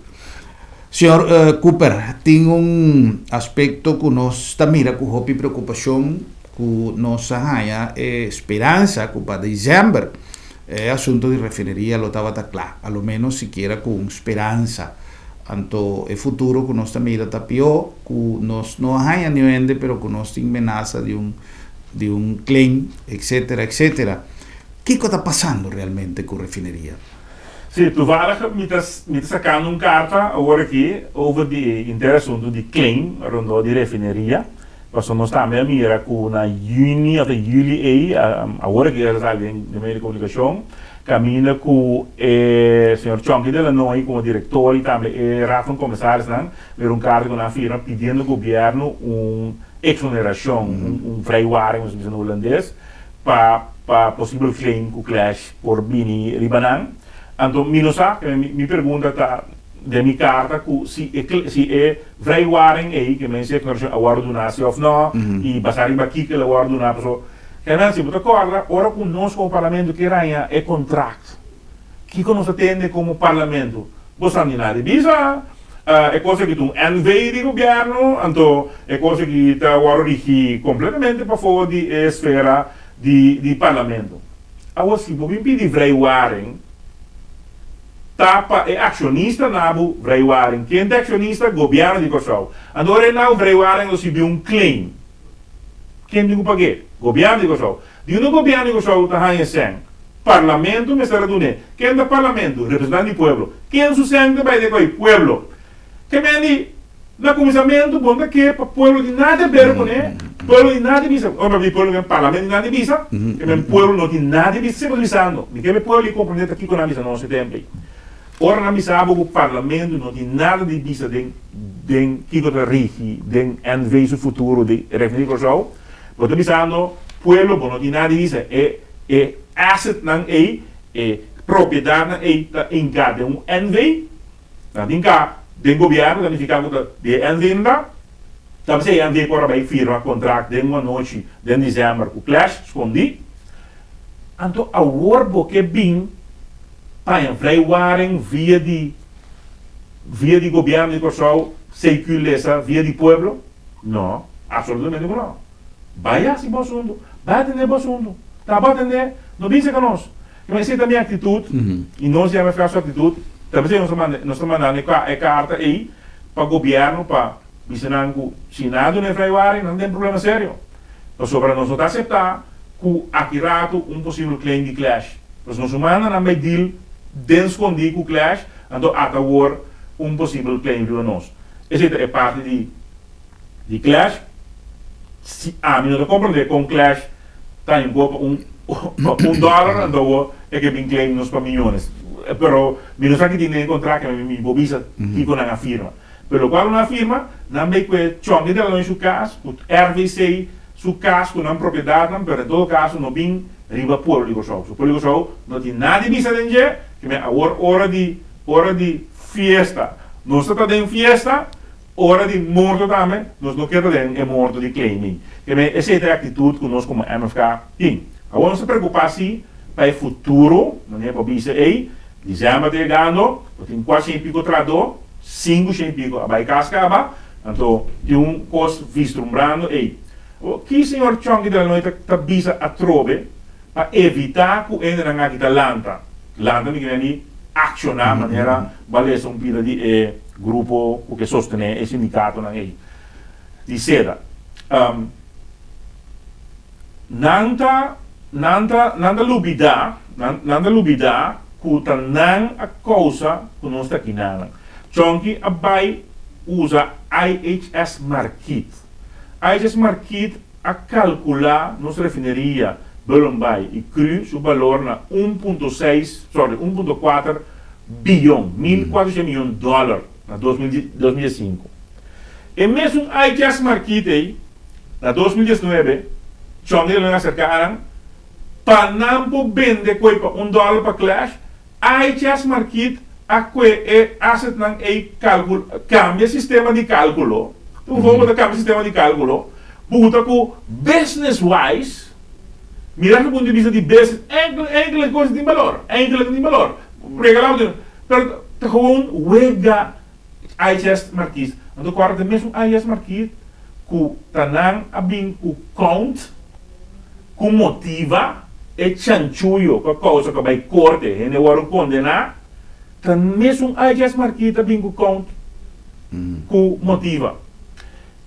Señor Cooper, tin un aspekto ku nos ta mira ku hopi preokupashon ku nos a haña e speransa ku pa desèmber e asunto di refineria lo tabata kla, a lo ménos sikiera ku un speransa. Anto e futuro ku nos ta mira ta pió. Ku nos no a haña niun hende pero ku nos tin menasa di un di un claim etcetera etcetera. Kiko ta pasando realmente ku refineria? Sí, toevallig mi ta mi ta sakando un karta awor aki over di e inter asuntu di claim rondó di refineria pasobra nos tambe a mira ku na yüni òf yüli ei awor aki a sali den medio di komunikashon Caminda cu e señor Chonky de Lanoy como director y tambe e Raad van Commissarissen mira un carta cu nan a firma pidiendo gobierno un exoneracion, un vrijwaring como se bisa na Hulandes, pa pa posibel claim cu Clash por bini riba nan. Anto mi no sa, mi pregunta ta den mi carta cu si e si e vrijwaring ey, ke men si exoneracion a wordo duna si of no y basa riba kico el a wordo duna pasobra Hernan, si bo ta kòrda, ora ku nos komo parlamento ke raña e kontrakt, kiko nos a tende komo parlamento? Bo sa ni nada di bisa. E kos aki ta un NV di gobièrnu, anto e kos aki ta wòrdu rigí kompletamente pafó di e esfera di di parlamento. Awor, si bo bin pidi vrijwaring, ta pa e akshonista na bo vrijwaring. Ken ta e akshonista? Gobièrnu di Kòrsou. Anto ora e na bo vrijwaring lo sibi un claim. Ken tin ku pag'é? Gobièrnu di Kòrsou. Di unda gobièrnu di Kòrsou ta haña e sèn? Parlamento mester a dun'é. Ken ta parlamento? Representante di pueblo. Ken su sèn ta bai den koi? Pueblo. Ke men di, na kuminsamentu bo no ta ke pa pueblo tin nada di ber kuné, pueblo tin nada di bisa. Ora mi papia di pueblo ke parlamento tin nada di bisa, ke men pueblo no tin nada di bisa. Semper ta bisando, mi ke pa e pueblo i komprendé ta kiko nan bisa nos e tempu ei. Ora nan bisa bo ku parlamento no tin nada di bisa den den kiko ta rigi den NV su futuro di Refineria di Kòrsou, bo ta bisando pueblo bo no tin nada di bisa. E e assetnan ei, e propiedatnan ei ta hinká den un NV, nan ta hinká den gobièrnu, ta nifiká ku ta di e NV nan ta. Ta p'esei e NV por a bai firma kontrakt den un anochi den desèmber ku Clash skondí. Anto awor bo ke bin. Paña vrijwaring via di via di gobièrnu di Kòrsou, CQ lesa via di pueblo? No, absolutamente ku no. Bai hasi bo asuntu, bai atendé bo asuntu. Ta bo atendé, no bin serka nos. Kima esei ta mi aktitut i nos di MFK su aktitut, ta p'esei nos ta manda nos ta mandando e karta ei pa gobièrnu pa bisa nan ku si nan a duna e vrijwaring nan den problema serio. Pasobra nos no ta aseptá ku aki ratu un posibel claim di Clash. Pues nos manda nan bai deal den skondí ku Clash, anto ata awor un posibel claim riba nos. Esei ta e parti di di Clash. Si ami no ta komprendé kon Clash ta inko pa un pa un dòler anto awor e ke bin claim nos pa miyones. Pero mi no sa ki tin den e kontrakt, mi por bisa kiko nan a firma. Pero lokual nan a firma, nan bay ku e chonke di Alonso su kas, ku RVC su kas ku nan propiedatnan, pero en todo kaso no bin riba pueblo di Kòrsou. So pueblo di Kòrsou no tin nada di bisa den dje, keme awor ora di ora di fiesta nos ta ta den fiesta, ora di morto tambe nos no ke ta den e morto di claiming. Keme esei ta e aktitut ku nos komo MFK tin. Awor nos ta preokupá si pa e futuro, manera bo bisa ei, December ta yegando, bo tin kuashi i piko trahadó, sinku shen i piko a bai kas kaba, anto tin un kos vistrumbrando ei. Awor, ki señor Chonky Delanoy ta ta bisa atrobe pa evitá ku hendenan aki ta lanta? Lanta mi kere di akshoná manera bo a lesa un pida di e grupo ku ke sostené e sindikatonan ei di seda. Nan ta, nan ta, nan ta lubidá, nan, nan ta lubidá ku ta nan a kousa ku nos ta aki nanan. Chonky a bai usa IHS Markit. IHS Markit a kalkulá nos refineria Bullenbaai i cru su balor na 1.6, sorry, 1.4 biyon, 1.400 miyon dòler na 2005. E mesun IHS Markit ei Na 2019, Chongi lo aserká nan pa nan por bende koe pa un dòler pa Clash. IHS Markit a koe e assetnan ei kalkul kambia sistema di kalkulo. Tur for bo ta kambia sistema di kalkulo, buta ku business wise, mira ku punto di bista di business, enkele enkele kos tin balor, enkele tin balor. Regalá bo tin, pero ta gewoon wega. IHS Marquis. Anto ku ora ta mesun IHS Marquis ku ta nan a bin ku count ku motiva e chanchuyo ku a kousa ku a bai korte hende wòrdu kondená, ta mesun IHS Marquis ta bin ku count ku motiva.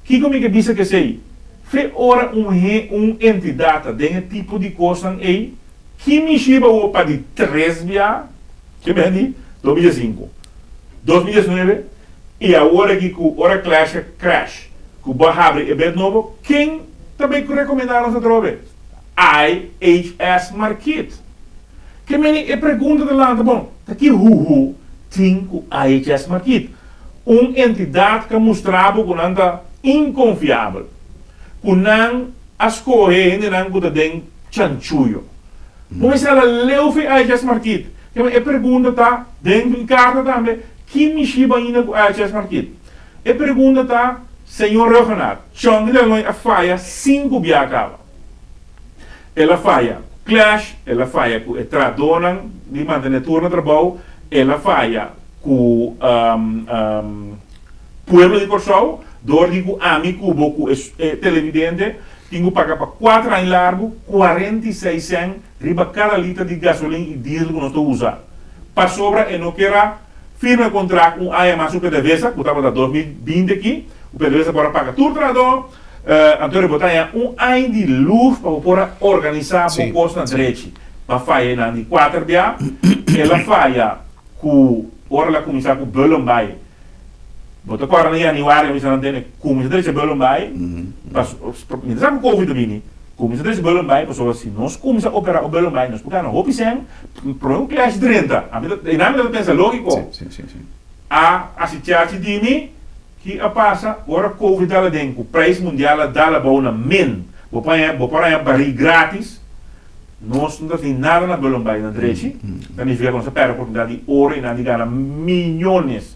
Kiko mi ke bisa ku esei? Fe ora un he un entidat ta den e tipo di kosnan ei, ki mishi bo wou pa di tres bia? Ke men di 2005, 2019 y awor aki cu ora Clash a crash cu bo a habri e bed nobo, ken ta bay cu recomenda nos atrobe? IHS Markit. Ke men di e pregunta ta lanta, bon, ta ki huhu tin cu IHS Markit? Un entidad ca mustra bo cu nan ta inconfiabel, cu nan a scohe hendenan cu ta den chanchuyo. Bo mester a la leu fi IHS Markit. Kema e pregunta ta den mi karta tambe, ki mishiba ainda ku IHS Markit? E pregunta ta, Señor Ruggenaath, Chonky Delanoy a faya sinku bia kaba. El a faya ku Clash, el a faya ku e trahadónan di mantené tur na trabou, el a faya ku pueblo di Kòrsou dor di ku ami ku bo ku e televidente Tin ku paga pa kuater aña largu 46 sèn riba kada liter di gasolin i diesel ku nos ta usa. Pasobra e no kier a firma e kontrakt un aña mas ku PDVSA, ku tabata 2020 aki, ku PDVSA por a paga tur trahadó, anto bo ta haña un aña di luf pa bo por a organisá bo kos na drechi. Pa faya nan di kuater bia, el a faya ku ora el a kuminsá ku Bullenbaai. Bo ta kòrda na yanüari mi sa nan tene kuminsá drecha Bullenbaai, mi ta sa ku covid a bini, kuminsá drecha Bullenbaai pasobra si nos kuminsá operá ku Bullenbaai nos por gana hopi sèn promé ku Clash drenta. Ami ta einan mi ta pensa lógiko. A hasi chachi di mi ki a pasa ora covid dal aden ku preis mundial a dal abou na min bo por haña bo por haña barí gratis. Nos no ta tin nada na Bullenbaai na drechi, ta nifiká ku nos ta pèrdè oportunidat di oro i nan di gana miyones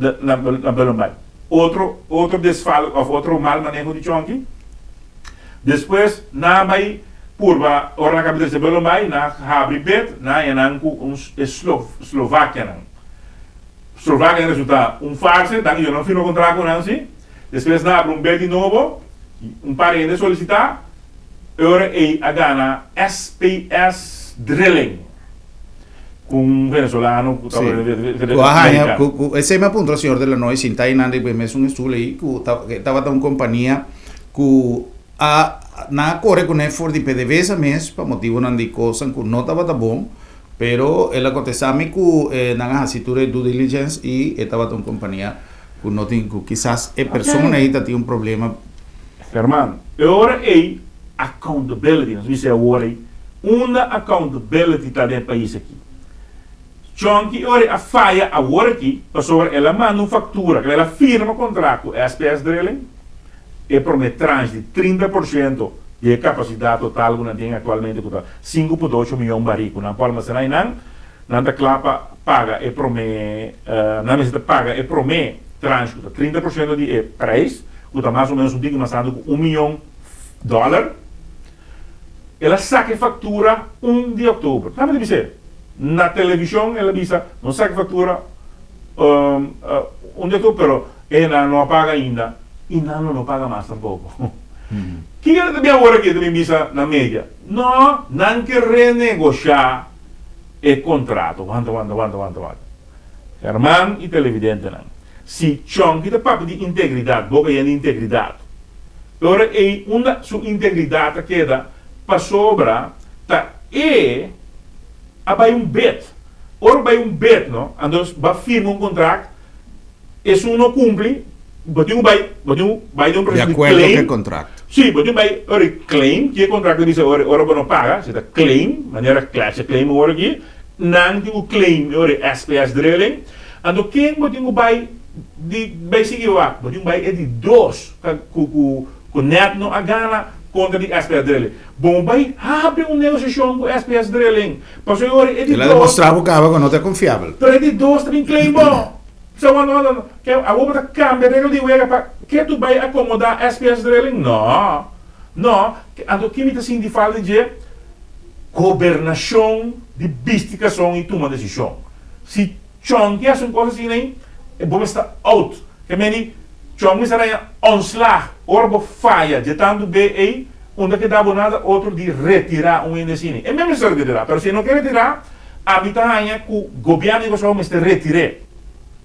na Bullenbaai. Otro otro desfal òf otro mal maneho di Chonky. Despues nan a bai. purba ora nan kapitalisá belo bai nan habri bed nan haña nan ku un e Slovakianan. Slovakia a resultá un farse, dan yo no firma kontrato ku nan si. Despues nan habri un bed di nobo, un par hende solisitá, e ora ei a gana SPS Drilling ku un venezolano ku tabata Ku a haña, ku ku esei mi a puntra señor De Lanoy sinta einan riba e mesun estul ei ku tabata un kompania ku a nan a kore kuné for di PDVSA mes pa motibunan di kosnan ku no tabata bon, pero el a kontestá mi ku nan a hasi tur e due diligence i e tabata un kompania ku no tin ku kisas e persona ei ta tin un problema. Herman, e ora ei accountability, nos bisa e awor ei, unda accountability ta den e pais aki? Chonky e ora ei a faya awor aki pasobra el a manda un factura, el a firma contract ku SPS Drilling, e prome tranche di 30% di e capacidad total ku nan tin actualmente ku ta 5.8 miyon barí ku nan por almacena einan, Nan ta kla pa paga e promé, nan mester ta paga e promé tranche ku ta 30% di e preis, ku ta mas o ménos un tiki mas tantu ku un miyon dòler. El a saka e faktura un di òktober. Nan mester bis'é. Na televishon el a bisa, nos saka e faktura un di òktober, pero e nan no a paga ainda i nan lo no paga mas tampoko. Kiko ta bin awor aki ta bin bisa na media? No, nan ke renegoshá. e kontrato. Wanta, wanta, wanta, wanta, wanta. Herman i televidentenan, si Chonky ta papia di integridat, boka yen di integridat. E ora ei unda su integridat a keda? Pasobra ta e a bai un bed. Ora bo bai un bed, no, anto bo a firma un kontrakt, esun no kumpli, bo tin ku bai, bo tin ku bai den un Di proseso di akuerdo ku e claim. kontrakt. Sí, bo tin bai ora e claim, ki e kontrakt ta bisa ora ora bo no paga, si ta claim, manera Clash a claim awor aki, nan tin ku claim e ora e SPS drilling. Anto ken bo tin ku bai di bai sigui wak? Bo tin ku bai e di dos ku ku ku nèt no a gana kontra di SPS drilling. Bo bai habri un negosiashon ku SPS drilling, pasobra e ora e di El a dos. demostrá bo kaba ku no ta konfiabel. Pero e di dos ta bin claim bo. Sa wanta wanta wanta ke awor bo ta cambia regla di wega pa ke tu bay acomoda SPS Drilling? No, no, anto ki mi ta sinti falta di dje? Gobernacion di bisti cason y tuma decision. Si Chonky haci un cos asina ey, bo mester ta out. Ke meni Chonky mester haña ontslag ora bo faya dje tantu be ey, unda ke da bo nada otro di retira un hende asina. E mes mester retira, pero si e no ke retira, ami ta haña cu gobierno di Kòrsou mester retir'é.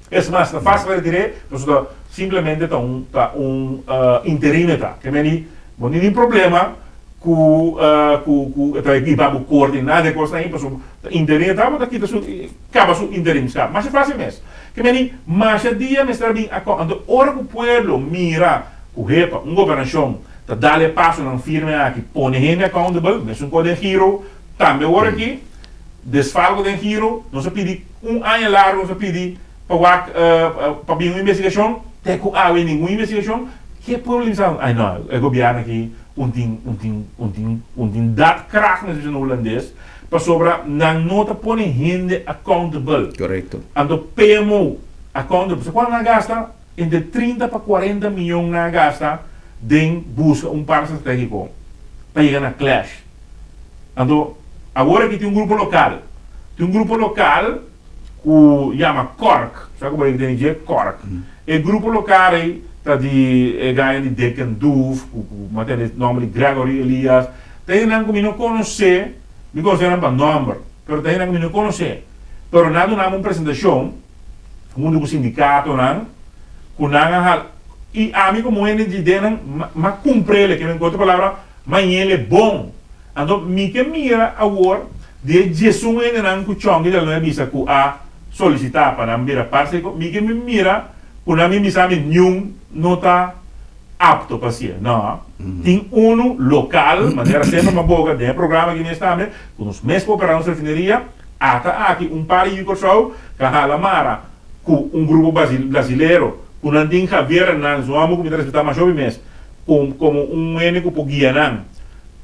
Es mas, ta fácil pa retir'é, pasobra ta simplemente ta un ta un interino e ta. Ke men di, bo no tin problema ku ku ku e ta hiba bo korte ni nada di e kosnan ei, pasobra ta interino e ta, bo ta kita su kaba su interimskap. Masha fácil mes. Ke men di, masha dia mester a bin akò. Anto ora ku pueblo mira ku hepa un gobernashon ta dal e pasonan firme aki, pone hende accountable, mesun kos den Giro tambe awor aki, Desfalco den giro, nos a pidi un aña largo nos a pidi pa wak pa bin un investigacion, te cu awe ningun investigacion, ke pueblo di bisa ay no e gobierno aki un tin un tin un tin un tin daadkracht nos bisa na hulandes pasobra nan no ta pone hende accountable. Correcto. Anto PMO accountable, sa cuanto nan a gasta? Entre 30 pa 40 miyon nan a gasta den busca un par strategico pa yega na clash. Anto, awor aki tin un grupo lokal. Tin un grupo lokal ku yama Kork. Sa ku bo a tende dje? Kork. E grupo lokal ei ta di e gaya di Dick en Doof, ku ku mi a tende nòmber di Gregory Elias. Ta hendenan ku mi no konosé, mi konosé nan pa nòmber, pero ta hendenan ku mi no konosé. Pero nan a duna mi un presentashon huntu ku sindikatonan ku nan a hala. I ami komo hende di den nan, m'a kumpr'el, ke men ku otro palabra, Mañele bon. Anto mi ke mira awor di e diesun hendenan ku Chonky del Noe bisa ku a solisitá pa nan bira parse ku mi ke mira ku nan bin bisa mi niun no ta apto pa hasié. No. Tin unu lokal, manera semper mi a boga den e programa aki mes tambe, ku nos mes por operá nos refineria, ata aki un par di yu Kòrsou ka hala mara ku un grupo brasilero ku nan tin Javier Hernandez, un hòmber ku mi ta respetá masha hopi mes. Komo un hende ku por guia nan.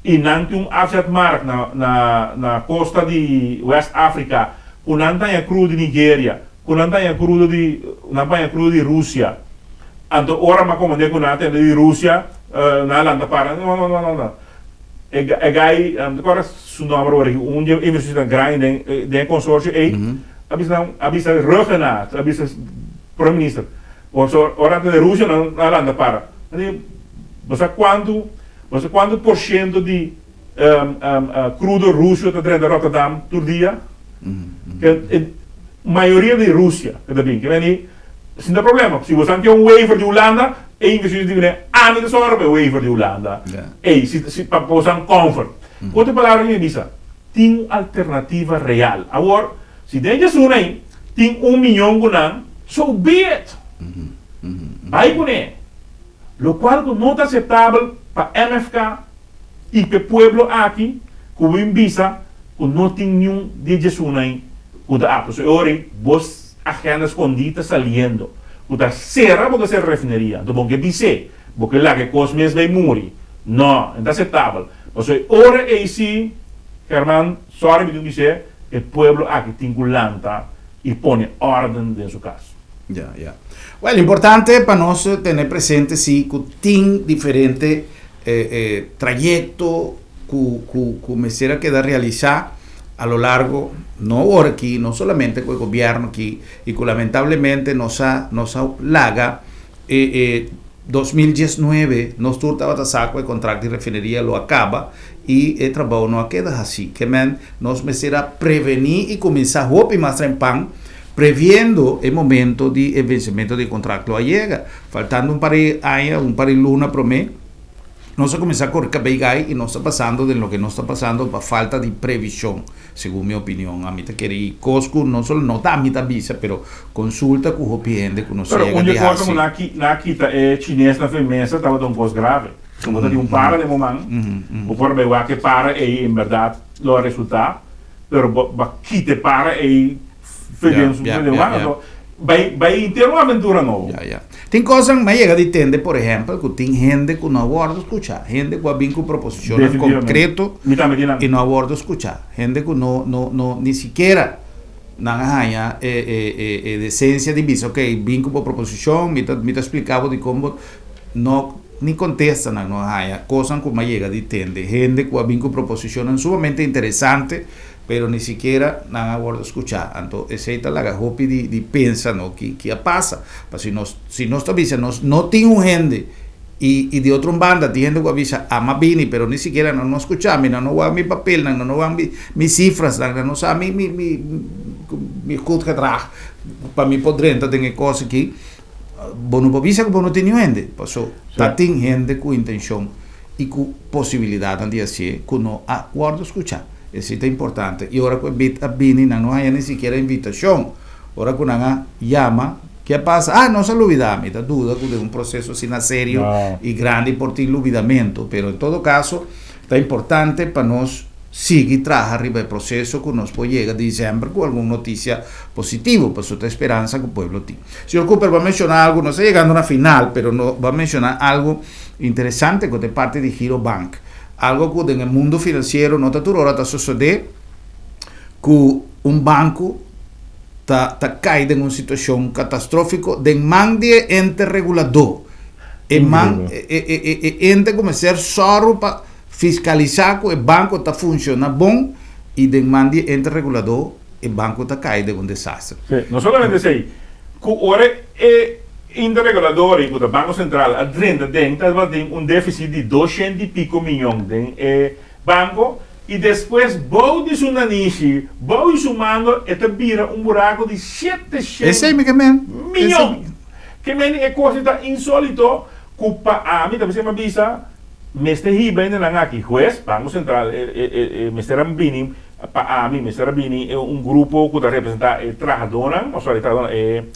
I nan tin un afzetmarkt na na na kosta di West Afrika ku nan ta haña krudo di Nigeria, ku nan ta haña krudo di nan paña krudo di Rusia. Anto ora mi a komand'é ku nan a tende di Rusia, nan a lanta para, no no no no no. E guy, mi ta kòrda su nòmber awor aki, un di e inversionistan grandi den den e konsorsio ei, a bisa nan, a bisa Rhuggenaath, a bisa Prome Minister, pasobra ora nan tende Rusia nan a lanta para. Nan di, bo sa kuantu, bo sa kuantu por shento di krudo Rusio ta drenta Rotterdam tur dia? Ke mayoria di Rusia ke ta bin. Ke men di, sin ta problema. Si bo sa ke un waiver di Hulanda, e inversionista di bini, ami ta sòru pa e waiver di Hulanda. Ey, si si pa bo sa comfort. Ku otro palabra mi bisa, tin un alternativa real. Awor, si den djesuna ei tin un miyon ku nan, so be it! Bai kuné. Lokual ku no ta aseptabel pa MFK i p'e pueblo aki ku bin bisa ku no tin niun di e djesunai ku ta apto. So e ora ei bo agenda skondí ta saliendo ku ta sera bo ke sera refineria. Anto bo ke bis'é, bo ke laga e kos mes bai muri. No, e no ta aseptabel. Pasobra e ora ei si, Herman, sorry mi tin ku bis'é, e pueblo aki tin ku lanta i pone órden den su kas. Ya, ya. Well, importante pa nos tene presente si ku tin diferente trayecto ku ku ku mester a keda realisa a lo largo, no awor aki, no solamente ku e gobierno aki, i ku lamentablemente nos a nos a laga e e 2019 nos tur tabata sa ku e contract di refineria lo a kaba i e trabou no a keda hasi. Ke men nos mester a preveni i kuminsá hopi mas trempan previendo e momento di e vencimento di e contract lo a yega. Faltando un par di aña, un par di luna prome, nos a cuminsa core cabey gai y nos ta pasando den loke nos ta pasando pa falta di prevision, segun mi opinion. Ami ta kere y cos cu no solo no ta ami ta bisa, pero consulta cu hopi hende cu nos a Pero yega un di di e cosnan haci. cu nan a kita e chines na fe mesa tabata un cos grave. Bo ta tin un para den bo man, bo por bay wak e para ey en berdad lo a resulta, pero bo a kita e para ey Fede su fede humano so bai bai inter un aventura nobo. Ya ya. Tin kosan mi a yega di tende por ehempel ku tin hende ku no a wòrdu skuchá, hende ku a bin ku proposishonnan konkreto Mi tambe tin nan. i no a wòrdu skuchá, hende ku no no no ni sikiera nan a haña e e e e desensia di bisa ok bin ku bo proposishon mi ta mi ta splika bo dikon bo no ni kontesta nan no a haña kosan ku mi a yega di tende, hende ku a bin ku proposishonnan sumamente interesante. Pero ni sikiera nan a wordo skuchá. Anto esei ta laga hopi di di pensa no ki ki a pasa. Pa si nos si nos ta bisa nos no tin un hende i i di otro un banda tin hende ku a bisa ama bini pero ni sikiera nan no a skuchá mi, nan no wak mi papelnan, nan no wak mi mi sifrasnan, nan no sa mi mi mi mi goed gedrag pa mi por drenta den e kos aki. Bo no por bisa ku bo no tin niun hende. Paso ta tin hende ku intenshon i ku posibilidatnan di hasié ku no a wòrdu skuchá. Esei ta importante. I ora ku e bit a bini nan no haña ni sikiera invitashon. Ora ku nan a yama, ke a pasa? Ah, nos a lubidá. Mi ta duda ku den un proseso asina serio i grandi por tin lubidamentu. Pero en todo kaso ta importante pa nos sigui traha riba e proseso ku nos por yega desèmber ku algun notisia positivo, pasobra ta e speransa ku pueblo tin. Señor Cooper bo a menshoná algu, nos ta yegando na final, pero no bo a menshoná algu interesante ku ta e parti di Girobank. Algu ku den e mundu finansiero no ta tur ora ta sosodé ku un banko ta ta kai den un situashon katastrófiko den man di e ente reguladó. E man e e e ente ku mester sòru pa Fiscalisa cu e banco ta funciona bon y den man di e ente regulador e banco ta cay den un desaster. Sí, no solamente esey, cu ora e ente regulador y cu ta Banco Central a drenta den tabatin un deficit di doshent y pico miyon den e banco y despues bou di su nanishi, bou di su mando e ta bira un buraco di sheteshent Esey mi ke men. miyon. Ke men e cos ta insolito cu pa ami ta bisa bisa. Mester hiba hendenan aki hues, Banco Central e mester a bini pa ami mester a bini un grupo ku ta representa e trahadónan, o sorry trahadónan e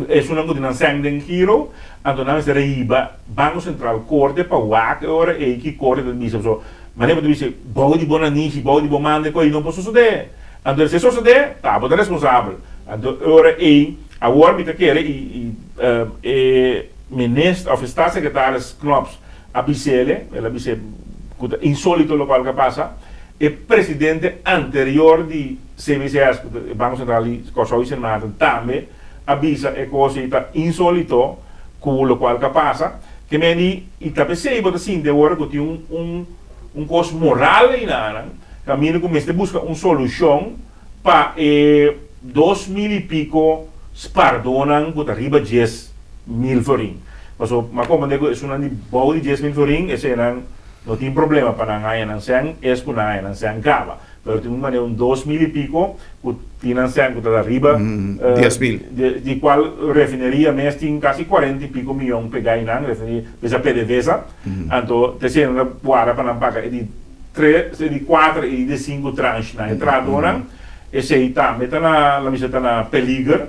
esunnan ku tin nan sèn den giro, anto nan mester a hiba Banco Central korte pa wak e ora ei ki korte ta bisa pasobra manera bo ta bisa bou di bo nanishi bou di bo manda e kos ei no por sosodé, anto si e sosodé ta bo ta responsabel, anto e ora ei awor mi ta kere i e. Minister of e staatssecretaris Knops a bis'ele, el a bis'e cu ta insolito locual cu a pasa, e presidente anterior di cbcs, cu ta e Banco Central di Corsou y Sint Maarten tambe a bisa e cos ey ta insolito cu locual cu a pasa, ke men di y ta p'esey bo ta sinti awor cu tin un un. un kos moral einan, kaminda ku mester buska un solushon pa e 2000 i piko spardónan ku ta riba 10,000 florin. Paso m'a komprendé ku esunnan di bou di 10,000 florin eseinan no tin problema pa nan haña nan sèn, es ku nan haña nan sèn kaba. Pero tin un manera un 2000 i piko ku tin nan sèn ku ta riba 10,000. Di kual refineria mes tin kasi 40 i piko miyon pegá einan, refineria bisa PDVSA. Anto ta esei nan ta guarda pa nan paga e di tres, e di kuater i di sinku tranche na e trahadónan. Esei tambe ta na, la mester ta na peliger.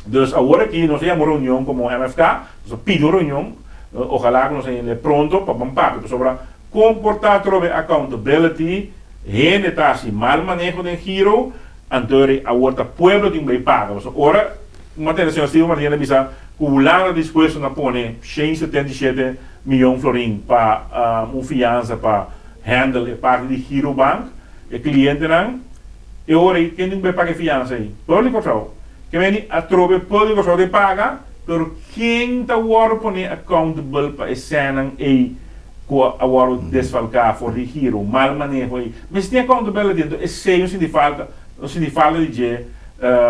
Dus awor aki nos a yama un reunion komo MFK, nos a pidi un reunion, ojalá ku nos a hende pronto pa ban papia pasobra kon por ta atrobe accountability, hende ta hasi mal maneho den giro, anto awor ta pueblo tin ku bai paga. Pasobra ora mi a tende señor Steven Martina ta bisa ku Hulanda ta dispuesto na pone 177 miyon florin pa un fiansa pa handle e parti di Girobank, e klientenan, e ora ei ken tin ku bai paga e fiansa ei? Pueblo di Kòrsou. Ke meni atrobe pueblo di Kòrsou ta paga, pero ken ta wòrdu pone accountable pa e sènnan ei ku a wòrdu desfalká for di Giro, mal maneho ei? Mester tin accountability, anto esei no sinti falta, no sinti falta di dje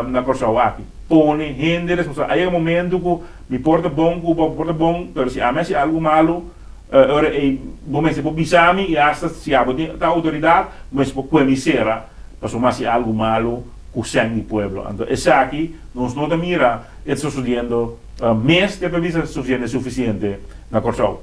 na Kòrsou aki. Pone hende responsabel. A yega momento ku mi por ta bon ku bo por ta bon, pero si ami hasi algu malu, E ora ei bo mester por bisa mi i asta si abo tin ta outoridat, bo mester por kue mi sera pasobra mi hasi algu malu ku sèn di pueblo. Anto esaki nos no ta mira e ta sosodiendo mes te pa bisa sufisiente sufisiente na Kòrsou.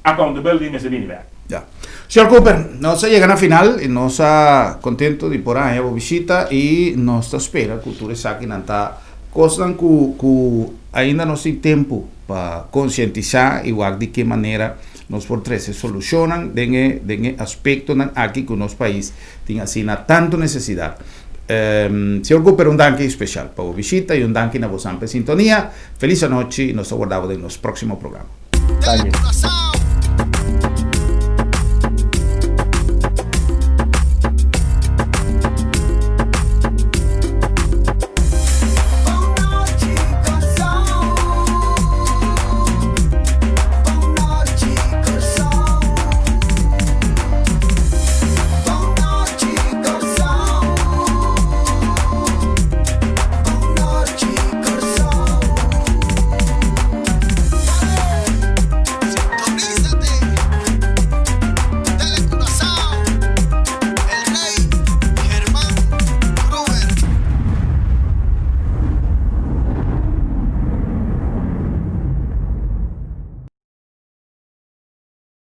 Accountability mester bini bèk. Ya. Señor Cooper, nos a yega na final i nos a kontento di por a haña bo bishita i nos ta spera ku tur esakinan ta kosnan ku ku ainda nos tin tempu pa konsientisá i wak di ke manera nos por trese solushonnan den e den e aspektonan aki ku nos pais tin asina tantu nesesidat. Señor Cooper un danki speshal pa bo bishita i un danki na bo sampe sintonia. Felis anochi i nos ta warda bo den nos próksimo programa. Danki.